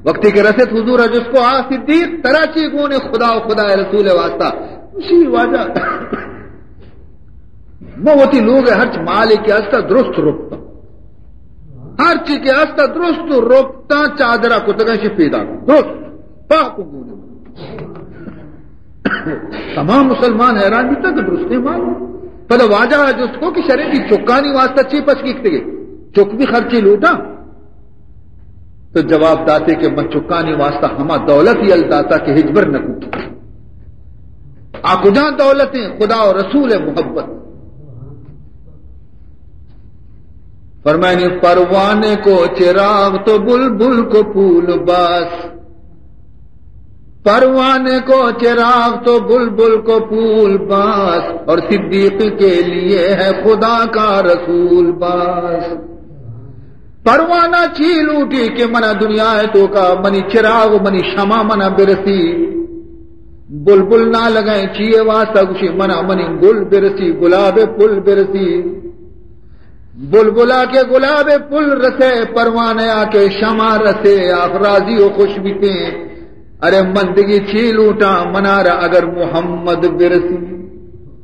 وقتی کہ رست حضور جست کو، آ صدیق، ترا چی گونے خدا و خدائے رسول واسطہ؟ گوشی، واجہ، ما وتی لوگ ہرچ مالے کہ استا درست رپتا، ہرچی کہ استا درست رپتا، چادرا کتگا شی پیداگ درست پاک گونے۔ تمام مسلمان حیران بیتا کہ درستیں مال۔ پدا واجہ جست کو کہ شریں دی چکانی واسطہ چی پچ گیکتگے؟ چک بھی خرچی لوٹا۔ تو جواب داتے کہ من چکانی واسطہ ہما دولت یل داتا کہ ہچبر نہ کوٹی۔ آ کجا دولتیں؟ خدا و رسول محبت۔ فرمائنی، پروانے کو چراغ تو بلبل کو پھول بس۔ پروانے کو چراغ تو بلبل کو پھول بس، اور صدیق کے لیے ہے خدا کا رسول بس۔ پروانہ چی لوٹی کہ منا دنیا توکا منی چراغ و منی شمع منا برسی۔ بلبل نہ لگائیں چیئے واسطہ؟ گوشی، منا منی گل برسی، گلاب پل برسی۔ بلبلا کہ گلاب پل رسے، پروانیا کہ شمع رسے، آخ راضی و خوش بیتیں۔ ارے من دگی چی لوٹاں، منارا اگر محمد برسی۔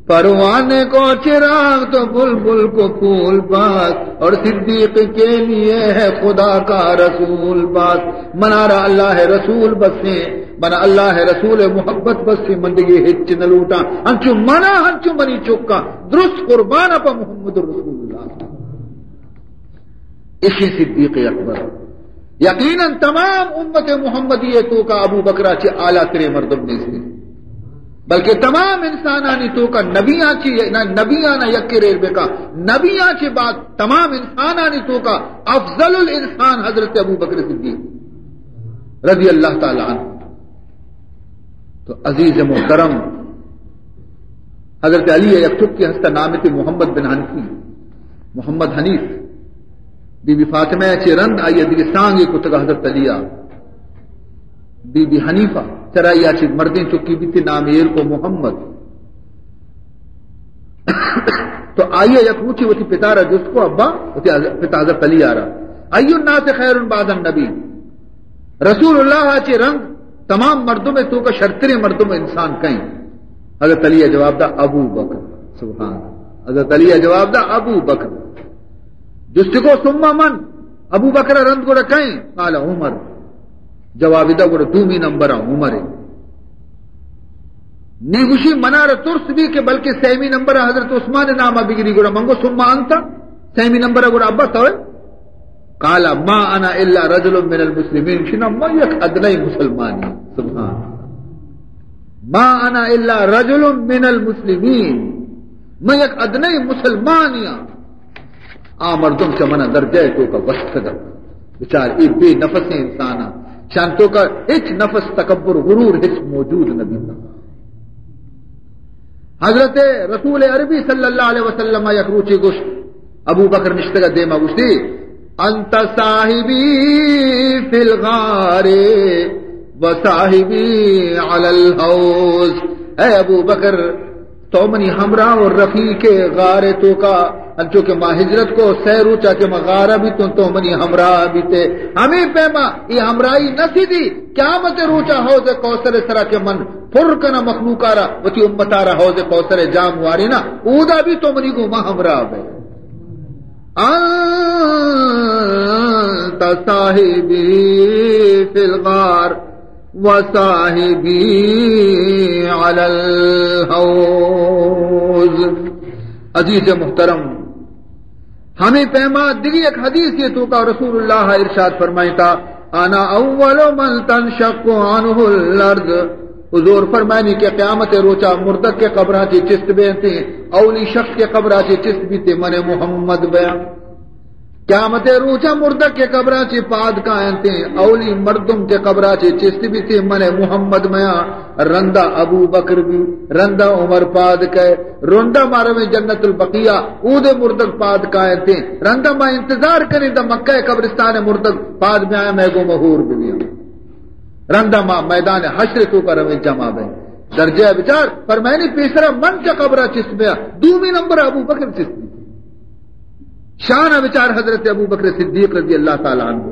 پروانے کو چراغ تو بلبل کو پھول بس، اور صدیق کے لیے ہے خدا کا رسول بس۔ منارا اللہ رسول بسیں، من اللہ رسول محبت بسیں، من دگی ہچ نہ لوٹاں۔ انچو منا، انچو منی چکاں، درست قربان پہ محمد رسول اللہ۔ اشی صدیق اکبر۔ یقیناً تمام امت محمدی توکا ابو بکرا چہ اعلیٰ ترے مردم نیست، بلکہ تمام انسانانی توکا نبیاں چہ، نہ، نبیاں نہ یکے ریر بکا، نبیاں چہ بعد تمام انسانانی توکا افضل الانسان حضرت ابو بکر صدیق رضی اللہ تعالی عنہ۔ تو عزیز محترم، حضرت علی یک چکے ہستا، نام تے محمد بن حنفی، محمد حنیف۔ بی بی فاطمہ چہ رند آئی دگہ سانگے کتگا حضرت علی آ۔ بی بی حنیفہ چرائی آ چہ مردیں چکی بیتی، نام ایر کو محمد۔ تو آئی یک روچی وتی پتارا جست کو، ابا، وتی حض-، پتا حضرت علی آرا، ای الناس خیر بعد النبی؟ رسول اللہ چہ رند تمام مردم توکا شرتریں مردم انسان کئیں؟ حضرت علی ءَ جواب دا، ابو بکر۔ سبحان اللہ۔ حضرت علی ءَ جواب دا، ابو بکر۔ جست کو، ثم من؟ ابو بکر ءَ رند گڑا کئے؟ قال عمر۔ جواب دا گڑا دومی نمبر ءَ عمر اِنت۔ نی گوشی، منا را ترس بی کہ بلکہ سیمی نمبر ءَ حضرت عثمان ءِ نام ءَ بگری، گڑا من گو، ثم انت؟ سیمی نمبر ءَ گڑا ابا تو ئے؟ قال ما انا الا رجل من المسلمین، گوشی، نہ، من یک ادنی مسلمانی۔ سبحان اللہ۔ ما انا الا رجل من المسلمین، من یک ادنی مسلمانی آں۔ آ مردم چہ منا درجہ ءِ توکا وستگا۔ بچار، اے بے نفسیں انسان آں، شان توکا ہچ نفس، تکبر، غرور ہچ موجود نہ بیتا۔ حضرت رسول عربی صلی اللہ علیہ وسلم ءَ یک روچے گوشت، ابو بکر نشتگ ءَ دیما گوشتی، انت صاحبی فی الغار و صاحبی علی الحوض۔ اے ابو بکر، تو منی ہمراہ و رفیق غار ءِ توکا، انچو کہ ما ہجرت کو، سئے روچا کہ ما غار ءَ بیتوں، تو منی ہمراہ بیتے۔ ہمے پیما اے ہمراہی نہ سدی، قیامت ءِ روچا حوض کوثر ءِ سرا کہ من پر کناں مخلوقا را، وتی امتا را حوض کوثر ءِ جام واریناں، اودا بھی تو منی گوما ہمراہ بئے۔ انت صاحبی فی الغار و صاحبی علی الحوض۔ عزیز محترم، ہمے پیما دگہ یک حدیثے توکا رسول اللہ ارشاد فرمائیتا، انا اول من تنشق عنہ الارض۔ حضور فرمائنی کہ قیامت ءِ روچا مردگ کہ قبراں چے چست بینتے، اولی شخص کہ قبراں چے چست بیتے من محمد بیاں۔ قیامت ءِ روچا مردگ کہ قبراں چے پاد کاینتے، اولی مردم کہ قبراں چے چست بیتے من محمد بیاں۔ رندا ابو بکر بی، رندا عمر پاد کئے، رندا ما رویں جنت البقیع، اودے مردگ پاد کاینتے، رندا ما انتظار کنیں دا مکہ ءِ قبرستان ءِ مردگ پاد بیاں، مئے گوما ہور ببیاں۔ رندا ما میدان حشر ءِ توکا رویں جمع بیں۔ درجہ بچار، فرمائنی پیسرا من چہ قبرا چست بیاں، دومی نمبر ابو بکر چست بی۔ شان بچار حضرت ابو بکر صدیق رضی اللہ تعالی عنہ۔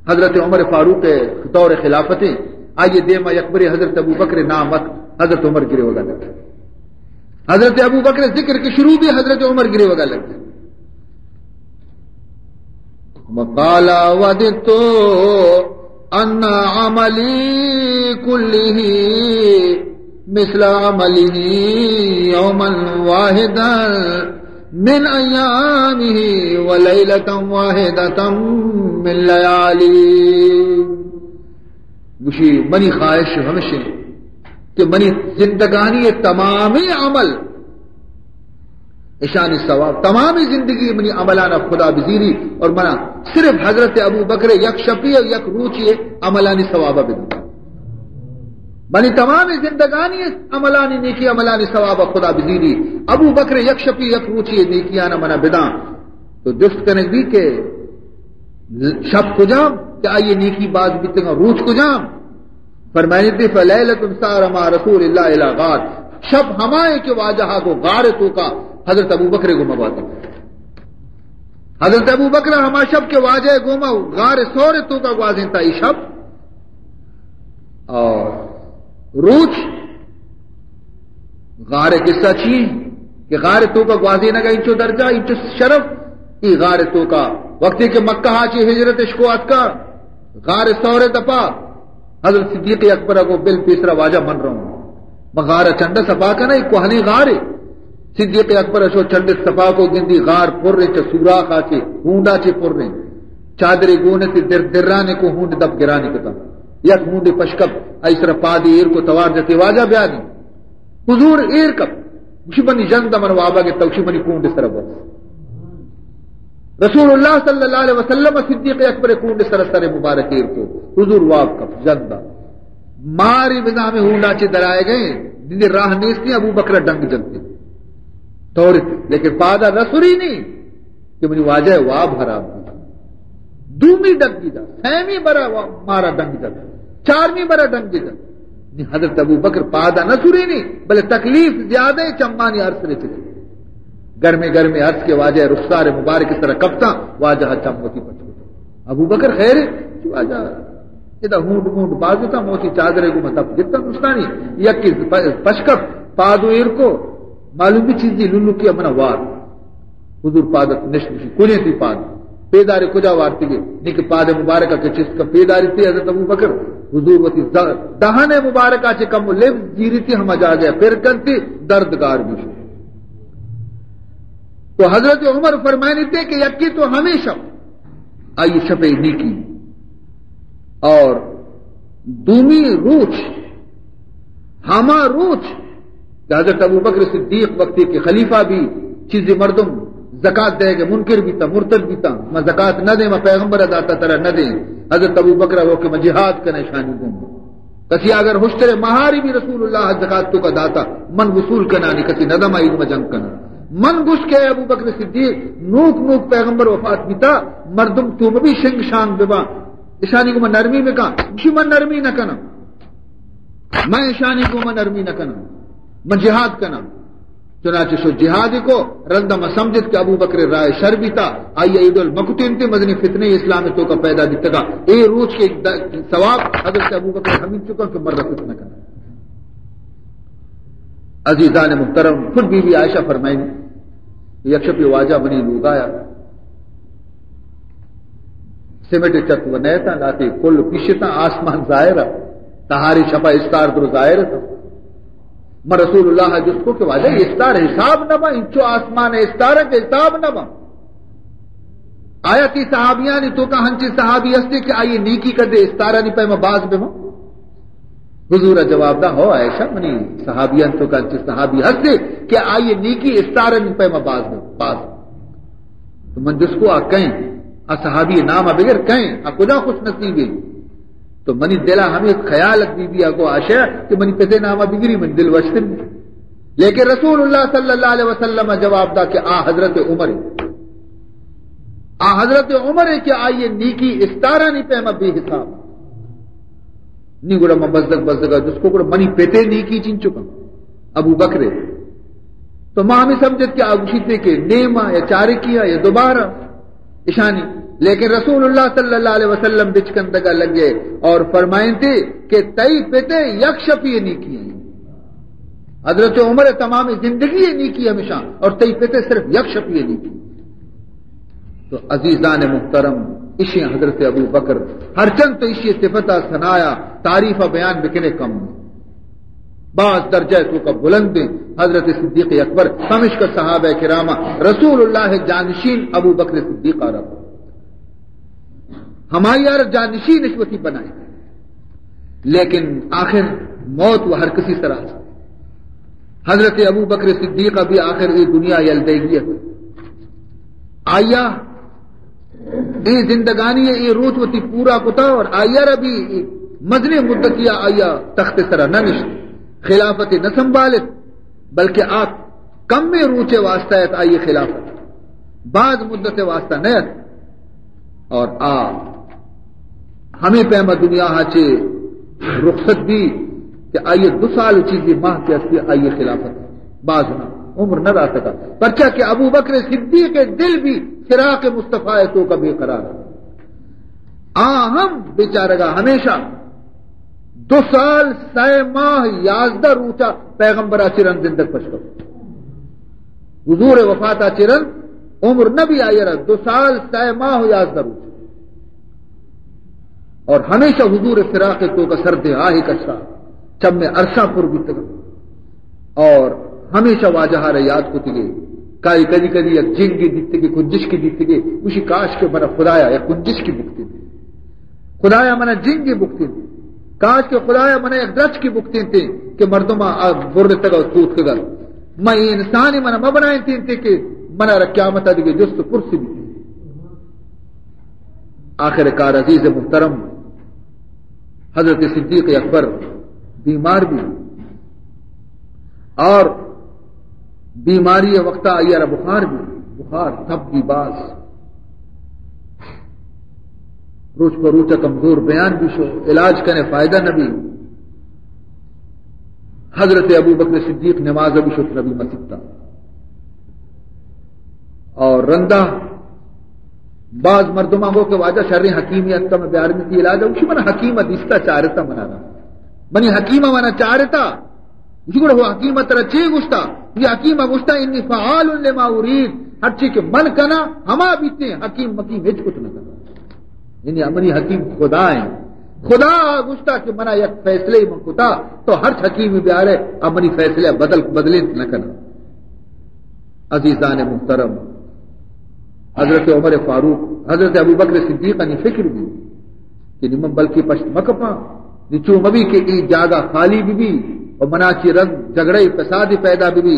حضرت عمر فاروق ءِ دور خلافت ءَ، آئی دیما یک برے حضرت ابو بکر نام ات، حضرت عمر گریوگا لگ۔ حضرت ابو بکر ذکر کہ شروع بی، حضرت عمر گریوگا لگ۔ وقال وددت ان عملی کله مثل عمله یوما واحدا من ایامه و لیلة واحدة من لیالی۔ گوشی، منی خواہش ہمیش انت کہ منی زندگانی تمامیں عمل، اشانی ثواب، تمامیں زندگی منی عملانا خدا بزیری اور منا صرف حضرت ابو بکر یک شپی اور یک روچی عملانی ثوابا بدی۔ منی تمامیں زندگانی عملانی، نیکی عملانی ثوابا خدا بزیری، ابو بکر یک شپی یک روچی نیکیانا منا بداں۔ تو جست کنگ بی کہ شپ کجام کہ آئی نیکی باز بیتگاں، روچ کجام؟ فرمائنی، فلیلة سار مع رسول اللہ الی غار، شپ ہمائیں کہ واجہ کو غار توکا حضرت ابو بکر گوما باتیں۔ حضرت ابو بکر ہما شپ کہ واجہ گوما غار ثور توکا گوازینتا، ای شپ اور روچ۔ غار قصہ چی کہ غار توکا گوازینگا انچو درجہ، انچو شرف، ای غار توکا وقتی کہ مکہ آ چی ہجرت اشکو اتکا، غار ثور دپا حضرت صدیق اکبر گو، بل پیسرا واجہ من رہوں، من غار چنڈ سپا کنا، ای کوہنی غارے۔ صدیق اکبر اشو چنڈ سپا کو، گندی غار پر چ سوراخ آ چی، ہونڈا چی پر۔ چادرے گون تی در، درانے کو ہونڈ دپ گرانی کتا۔ یک ہونڈ پشکپ، ایسر پادی ایر کو توار جتے، واجہ بیانی۔ حضور ایر کپ، گوشی، منی جند من وابا گتا، گوشی، منی کونڈ سر بس۔ رسول اللہ صلی اللہ علیہ وسلم صدیق اکبر کونڈ سر، سر مبارک ایر کو، حضور واب کپ جندا۔ ماری بزام ہونڈا چی درائے گئے، دلی راہ نیستی، ابو بکر ڈنگ جنتے۔ طورت، لیکن پادا نہ سری نہیں۔ کہ منی واجہ واب حراب بی۔ دومی ڈگی دا، سیمی برا وا-، مارا ڈنگ دا، چارمی برا ڈنگ دا۔ نی حضرت ابو بکر پادا نہ سرینی، بلے تکلیف زیادہ ہے، چمانی عرض رچ گئی۔ گرمے گرمے عرض کے واجہ رخسار مبارک اس طرح کپتا، واجہ چم وتی پچ۔ ابو بکر خیر ہے؟ واجہ ادا ہونڈ مونڈ باز اتاں، موتی چادرے گوما دپ گپتاں دوستانی، یکی پ-، پشکپ، پادو ایر کو، معلوم بی چیزی للکی منا وار۔ حضور پادت نشت، گوشی، کجیں تئی پاد؟ پیدارے کجا وارتگے؟ نی کہ پاد مبارکہ کہ چست کن، پیداری تی حضرت ابو بکر، حضور وتی ز-، دہن مبارکہ چہ کم لبز زیری تی ہما جاگہ پر کنتی، درد گار بی۔ تو حضرت عمر فرمائنی تے کہ یکی تو ہمیشہ آئی شپے نیکی، اور دومی روچ، ہما روچ کہ حضرت ابو بکر صدیق وقتی کہ خلیفہ بی، چیزی مردم زکات دے گے منکر بیتا، مرتد بیتا، ما زکات نہ دے، ما پیغمبر داتا ترا نہ دے۔ حضرت ابو بکر وہ کہ ما جہاد کنے شانی گم۔ کسی اگر ہشتر مہاری بی رسول اللہ زکات تو کا داتا، من وصول کنانی، کسی ندم آئی گم جنگ کنا۔ من گوشت کہ اے ابو بکر صدیق، نوک نوک پیغمبر وفات بیتا، مردم تو مبی شنگ شانگ ببا، اشانی گوما نرمی بکا۔ گوشی من نرمی نہ کنم، من اشانی گوما نرمی نہ کنم، من جہاد کنم۔ چنانچہ شو جہادی کو، رندا ما سمجھت کہ ابو بکر رائے شر بیتا، آئی ایڈول مکتین تے مزنی فتنے اسلام تو کا پیدا بیتگا۔ اے روچ کے د-، ثواب حضرت ابو بکر ہمین چکا کہ مرد فتنہ کنا۔ عزیزان محترم، خود بی بی عائشہ فرمائیں، یک شپی واجہ منی لوگایا، سمٹ چت و نیتاں، لاتے کل پیشتاں، آسمان ظاہر ہے، تہاری شپا استار در ظاہر ہے۔ من رسول اللہ جس کو کہ واجہ استار حساب نہ با، انچو آسمان استار ہے کہ حساب نہ با۔ آیا تی صحابیانی تو کا ہنچی صحابی ہستے کہ آئی نیکی کدے استارانی پیما باز بما؟ حضور جواب دا، ہو عائشہ، منی صحابیان تو کا انچی صحابی ہستے کہ آئی نیکی استارن پیما باز، باز۔ تو من جس کو آ کہیں، آ صحابی نام بگر کہیں، آ کجا خوش نصیبے۔ تو منی دلا ہمیں خیال بی بی آ کو عائشہ کہ منی پتے نام بگری، من دل وشتن۔ لیکن رسول اللہ صلی اللہ علیہ وسلم جواب دا کہ آ حضرت عمر، آ حضرت عمر کہ آئی نیکی استارانی پیما بے حساب۔ نی گڑا من بزدگ بزدگا جس کو گڑا منی پتے نیکی چین چکا ابو بکرے۔ تو ما ہمیں سمجھت کہ آ گوشیتے کہ نیما یا چارکیا یا دوبارہ اشانی۔ لیکن رسول اللہ صلی اللہ علیہ وسلم بچکندگا لگے اور فرمائنتے کہ تئی پتے یک شپی نیکی ہیں۔ حضرت عمر تمام زندگی نیکی ہمیشہ اور تئی پتے صرف یک شپی نیکی۔ تو عزیزان محترم، اشی حضرت ابو بکر، ہرچند تو اشی صفت ثنایا تعریف بیان بکنے کم، باز درجہ تو کا بلند ہیں۔ حضرت صدیق اکبر، ہمشکا صحابہ کرامہ رسول اللہ جانشین ابو بکر صدیق آ رہا، ہمائی آر جانشین اش وتی بنائے۔ لیکن آخر موت و ہر کسی سرا است۔ حضرت ابو بکر صدیق ابھی آخر اے دنیا یل دے گی۔ آیا اے زندگانی اے روچ وتی پورا کتا اور آیا ربی مزنے مدتی آیا تخت سرا نہ نشت، خلافت نہ سنبھالت، بلکہ آ کمیں روچے واسطہ ات آئی خلافت، باز مدت واسطہ نہ ات۔ اور آ ہمیں پیما دنیا ہا چے رخصت بی کہ آئی دو سال چیزی ماہ کے استی آئی خلافت، باز نہ، عمر نہ رہا سکا۔ پرچا کہ ابو بکر صدیق دل بھی فراق مصطفیٰ تو کا بے قرار۔ آ ہم بیچارگا ہمیشہ دو سال، سئے ماہ، یازدہ روچا پیغمبر آ چرن زندگ پشکو۔ حضور وفات آ چرن عمر نبی آئی را دو سال، سئے ماہ و یازدہ روچ۔ اور ہمیشہ حضور فراق تو کا سرد آہ کشتا، چم میں عرشاں پر بیتگا۔ اور ہمیشہ واجہ را یاد کتگے۔ کائی کدی کدی یک جنگی دیتگے، کنجشکی دیتگے، گوشی کاش کہ منا خدایا یک کنجشکی بکتے۔ خدایا منا جنگی بکتین۔ کاش کہ خدایا منا یک درچکی بکتین تے کہ مردم آ برتگا و توتکگا۔ من اے انسانی منا مبنائین تین تے کہ منا را قیامت دیگه جست و پرسی بیتی۔ آخر کار عزیز محترم حضرت صدیق اکبر بیمار بھی اور بیماری وقتا آئی را بخار بھی، بخار تب بھی باز روچ پہ روچ کمزور بیان بھی شو، علاج کنے فائدہ نہ بھی۔ حضرت ابو بکر صدیق نماز بھی شت نبی مسجد تا اور رندا باز مردماں گو کہ واجہ شریں حکیمی اتکا، من بیارنی تئی علاج ءَ۔ گوشی من حکیم ءَ دیستا، چارتا، منا نہ، منی حکیم ءَ منا چارتا۔ گوشی گڑا وہ حکیم ءَ ترا چے گوشتا؟ گوشی حکیم ءَ گوشتا انی فعال لما ارید، ہرچی کہ من کنا ہما بیتیں، حکیم مکیم ہچ کت نہ کنا۔ یعنی منی حکیم خدا ہیں۔ خدا گوشتا کہ منا یک فیصلے من کتا، تو ہرچ حکیمی بیارے، اب منی فیصلے بدل، بدلیں نہ کنا۔ عزیزان محترم، حضرت عمر فاروق، حضرت ابوبکر صدیق انی فکر بی کہ نی من بلکہ پشت مکپاں، نی چو مبی کہ ای جاگہ خالی بی بی و منا چی رند جھگڑے فساد پیدا بی بی۔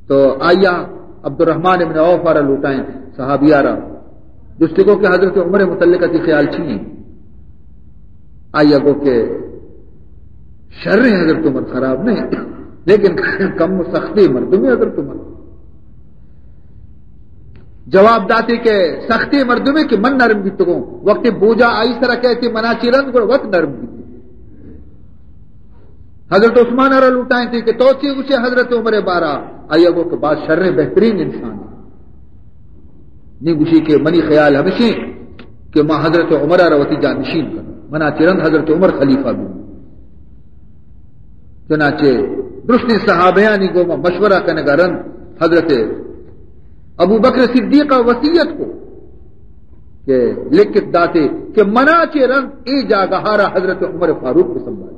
تو آیا عبدالرحمن ابن عوف آرا لوٹائیں، صحابی آرا جستے کو کہ حضرت عمر متعلق تی خیال چی ہیں؟ آیا گو کہ شر ہیں حضرت عمر، خراب نہیں، لیکن کم سختی مردمی حضرت عمر۔ جواب داتے کہ سختی مردمے کہ من نرم بیتگوں، وقتی بوجا آئی سرا کہتے منا چی رند گڑ وت نرم بیت۔ حضرت عثمان را لوٹائیں تھی کہ تو چی گوشے حضرت عمر بارا؟ آیا گو کہ بعد شر بہترین انسان ہے۔ نی گوشی کہ منی خیال ہمیشی کہ ما حضرت عمر را وتی جانشین کن، منا چی رند حضرت عمر خلیفہ بی۔ چنانچہ درستیں صحابیانی گوما مشورہ کنگا رند حضرت ابو بکر صدیق وصیت کو کہ لکھت داتے کہ منا چے رند اے جاگہارا حضرت عمر فاروق بسنبھال۔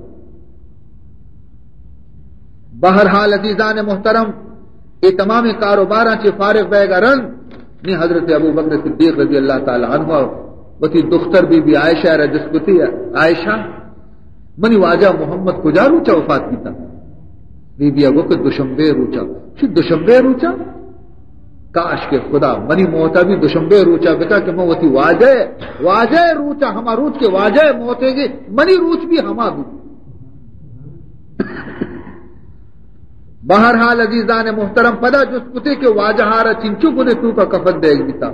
بہرحال عزیزان محترم، اے تمام کاروباراں چے فارغ بیگا رند نی حضرت ابو بکر صدیق رضی اللہ تعالی عنہ وتی دختر بی بی عائشہ را جست کتی، عائشہ، منی واجہ محمد کجا روچا وفات بیتا؟ بی بی ءَ گو کہ دوشنبے روچا۔ چی دوشنبے روچا؟ کاش کہ خدا منی موتا بھی دوشنبے روچا بکا کہ من وتی واجہ، واجہ روچا، ہما روچ کہ واجہ موتے گے، منی روچ بھی ہما بھی۔ بہرحال عزیزان محترم، پدا جست کتے کہ واجہ آرا چنچو گدے توکا کفن دیگ بیتا؟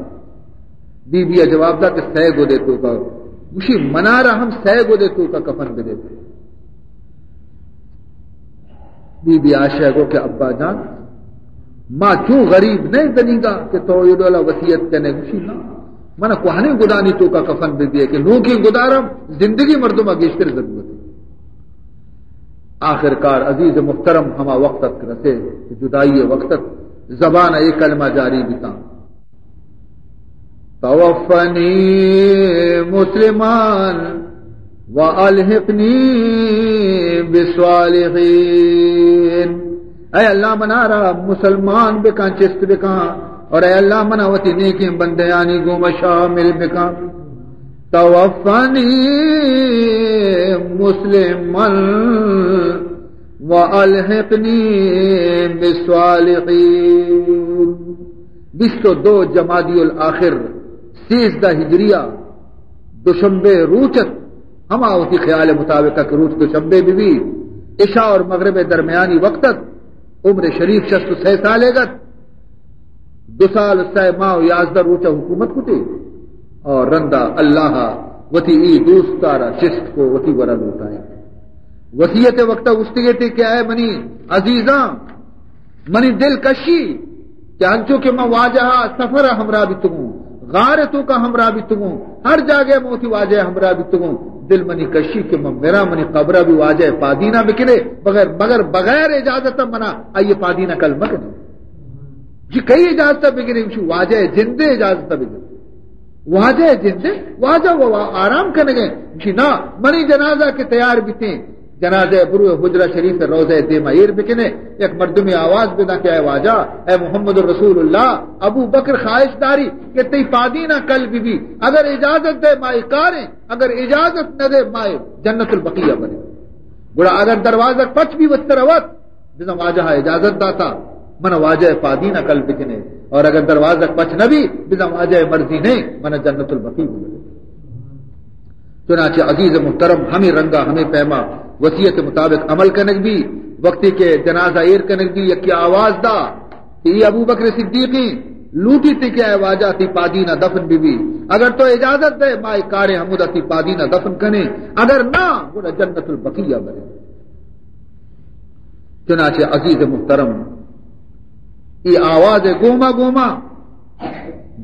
بی بی ءَ جواب دا کہ سئے گدے توکا۔ گوشی منارا ہم سئے گدے توکا کفن بدے۔ بی بی عائشہ گو کہ ابا جان، ما چون غریب نہ دنیگا کہ تو یہ ڈولا وصیت کنے؟ گوشی نا، من کوہنیں گدانی توکا کفن بدے کہ نوکیں گدارم زندگی مردم گیشتر ضرورت ہے۔ آخر کار عزیز محترم ہما وقت ات رسے کہ جدائی وقت ات، زبان اے کلمہ جاری بیتا، توفنی مسلمان و الحقنی بالصالحین۔ اے اللہ منارا مسلمان بکن، چست بکن، اور اے اللہ منا وتی نیکیں بندیانی گوما شامل بکن۔ توفنی مسلما و الحقنی بالصالحین۔ بیست و دو جمادی الاخر، سیزدہ ہجریہ، دوشنبے روچ ات۔ ہما وتی خیال مطابق کہ روچ دوشنبے بی بی، عشاء اور مغرب درمیانی وقت ات۔ عمر شریف شست و سئے سالے گت۔ دو سال و سئے ماہ و یازدہ روچا حکومت کتے اور رندا اللہ وتی ای دوستارا چست کو، وتی گورا لوٹائے۔ وصیت وقتا گوشتگے تھے کہ اے منی عزیزاں، منی دل کشی کہ انچو کہ من واجہ سفر ہمراہ بیتگوں، غار توکا ہمراہ بیتگوں، ہر جاگہ من وتی واجہ ہمراہ بیتگوں، دل منی کشی کہ من مراں، منی قبرا بھی واجہ پادینا بکنے، بغیر، مگر بغیر اجازت منا آئی پادینا کل مکنے۔ جی کئی اجازت بگرے؟ گوشی واجہ جندے اجازت بگرے۔ واجہ جندے؟ واجہ و آرام کنگے۔ گوشی نا، منی جنازہ کہ تیار بیتیں، جنازہ برو حجرہ شریف روضہ دیما ایر بکنے، یک مردمی آواز بداں کہ اے واجہ، اے محمد رسول اللہ، ابو بکر خواہش داری کہ تئی پادینا کل بی بی، اگر اجازت دے ما اے کاریں، اگر اجازت نہ دے ما اے جنت البقیع بریں۔ گڑا اگر دروازہ پچ بی وستر وت، بزاں واجہ اجازت داتا، من واجہ پادینا کل بکنے، اور اگر دروازہ پچ نہ بی، بزاں واجہ مرضی نہیں، من جنت البقیع بکنے۔ چنانچہ عزیز محترم، ہمیں رنگا، ہمیں پیما وصیت مطابق عمل کنگ بی۔ وقتی کہ جنازہ ایر کنگ بی، یکی آواز دا کہ اے ابو بکر صدیقی، لوٹی تے کہ اے واجہ تی پادینا دفن بی بی، اگر تو اجازت دے ما اے کاریں ہمودا تی پادینا دفن کنے، اگر نا گڑا جنت البقیع برے۔ چنانچہ عزیز محترم، اے آواز گوما گوما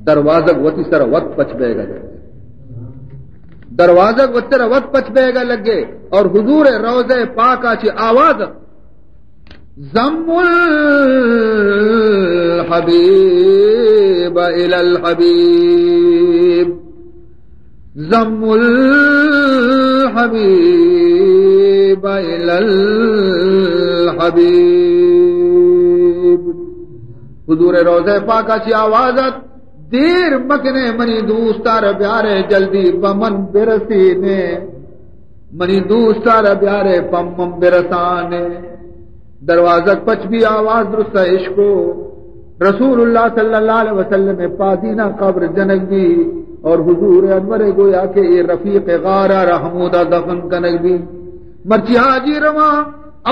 دروازگ وتی سر وت پچ بیگا لگے۔ دروازگ وتی سر وت پچ بیگا لگے اور حضور روضہ پاکا چی آواز، ضم الحبیب الی الحبیب، ضم الحبیب الی الحبیب۔ حضور روضہ پاکا چی آواز ات، دیر مکنے منی دوستار بیارے، جلدی بمن برسینے۔ منی دوستار بیارے، پمم برسانے۔ دروازگ پچ بی، آواز درست اشکو۔ رسول اللہ صلی اللہ علیہ وسلم پادینا قبر جنگ بی اور حضور انور گویا کہ اے رفیق غار را ہمودا دفن کنگ بی۔ مرچی حاجی رواں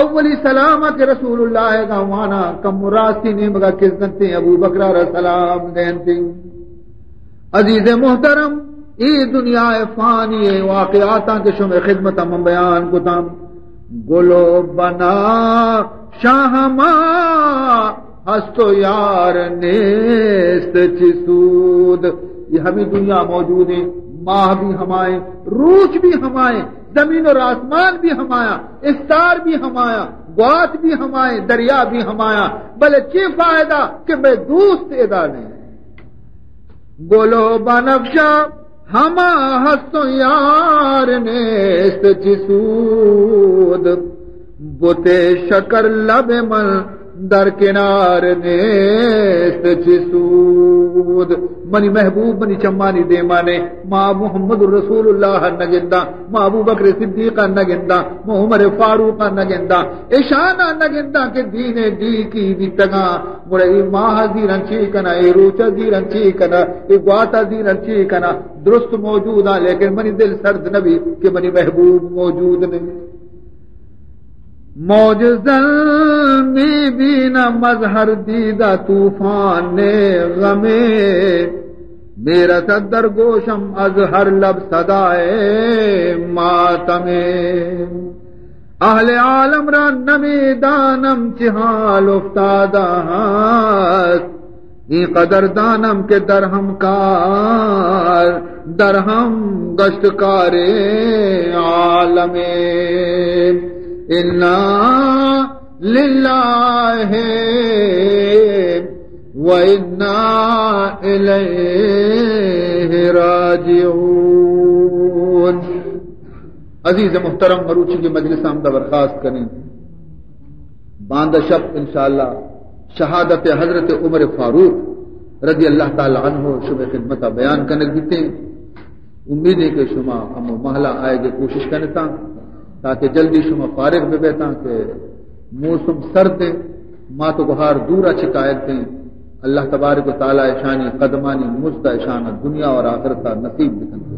اولی سلام کہ رسول اللہ گا وانا کم راستی نیمگا کس دنتے، ابو بکر را سلام دینتے۔ عزیز محترم، اے دنیا فانی واقعاتاں کہ شمئے خدمت من بیان کتاں، گل و بنفشہ ہما ہست و یار نیست چی سود۔ یہ ہمیں دنیا موجود ہیں، ماہ بھی ہمائیں، روچ بھی ہمائیں، زمین اور آسمان بھی ہمایا، استار بھی ہمایا، گوات بھی ہمائیں، دریا بھی ہمایا، بلے چی فائدہ کہ میں دوست ادا نہیں۔ گل و بنفشہ ہما ہست و یار نیست چی سود، بت شکر لب من در کنار نیست چی سود۔ منی محبوب منی چمانی دیمانے، ما محمد رسول اللہ نگنداں، ما ابو بکر صدیق نگنداں، ما عمر فاروق نگنداں، اشانا نگنداں کہ دین ڈیکی بیتگاں۔ گڑا اے ماہ زیرن چی کنا، اے روچ زیرن چی کنا، اے گوات زیرن چی کنا، درست موجود آں، لیکن منی دل سرد نبی کہ منی محبوب موجود نہیں۔ موج زن می‌بینم از هر دیده طوفان غمه، می‌رسد در گوشم از هر لب صدای ماتمه. اهل عالم را نمی‌دانم چه حال افتاده است، این قدر دانم که در هم کار، در هم گشت کار عالم. انا لله و انا الیه راجعون. عزیز محترم، مروچی کی مجلس ہمدا برخاست کنیں۔ باندا شپ انشاءاللہ شہادت حضرت عمر فاروق رضی اللہ تعالی عنہ شمئے خدمتا بیان کنگ بیتیں۔ امید ہے کہ شما ہمو مہلا آئیگے کوشش کنتاں تاکہ جلدی شما فارغ ببیتاں کہ موسم سرد ہے، مات و گہار دورا چکائیتیں۔ اللہ تبارک و تعالی اشانی قدمانی مزد اشانا دنیا اور آخرتا نصیب بکنت۔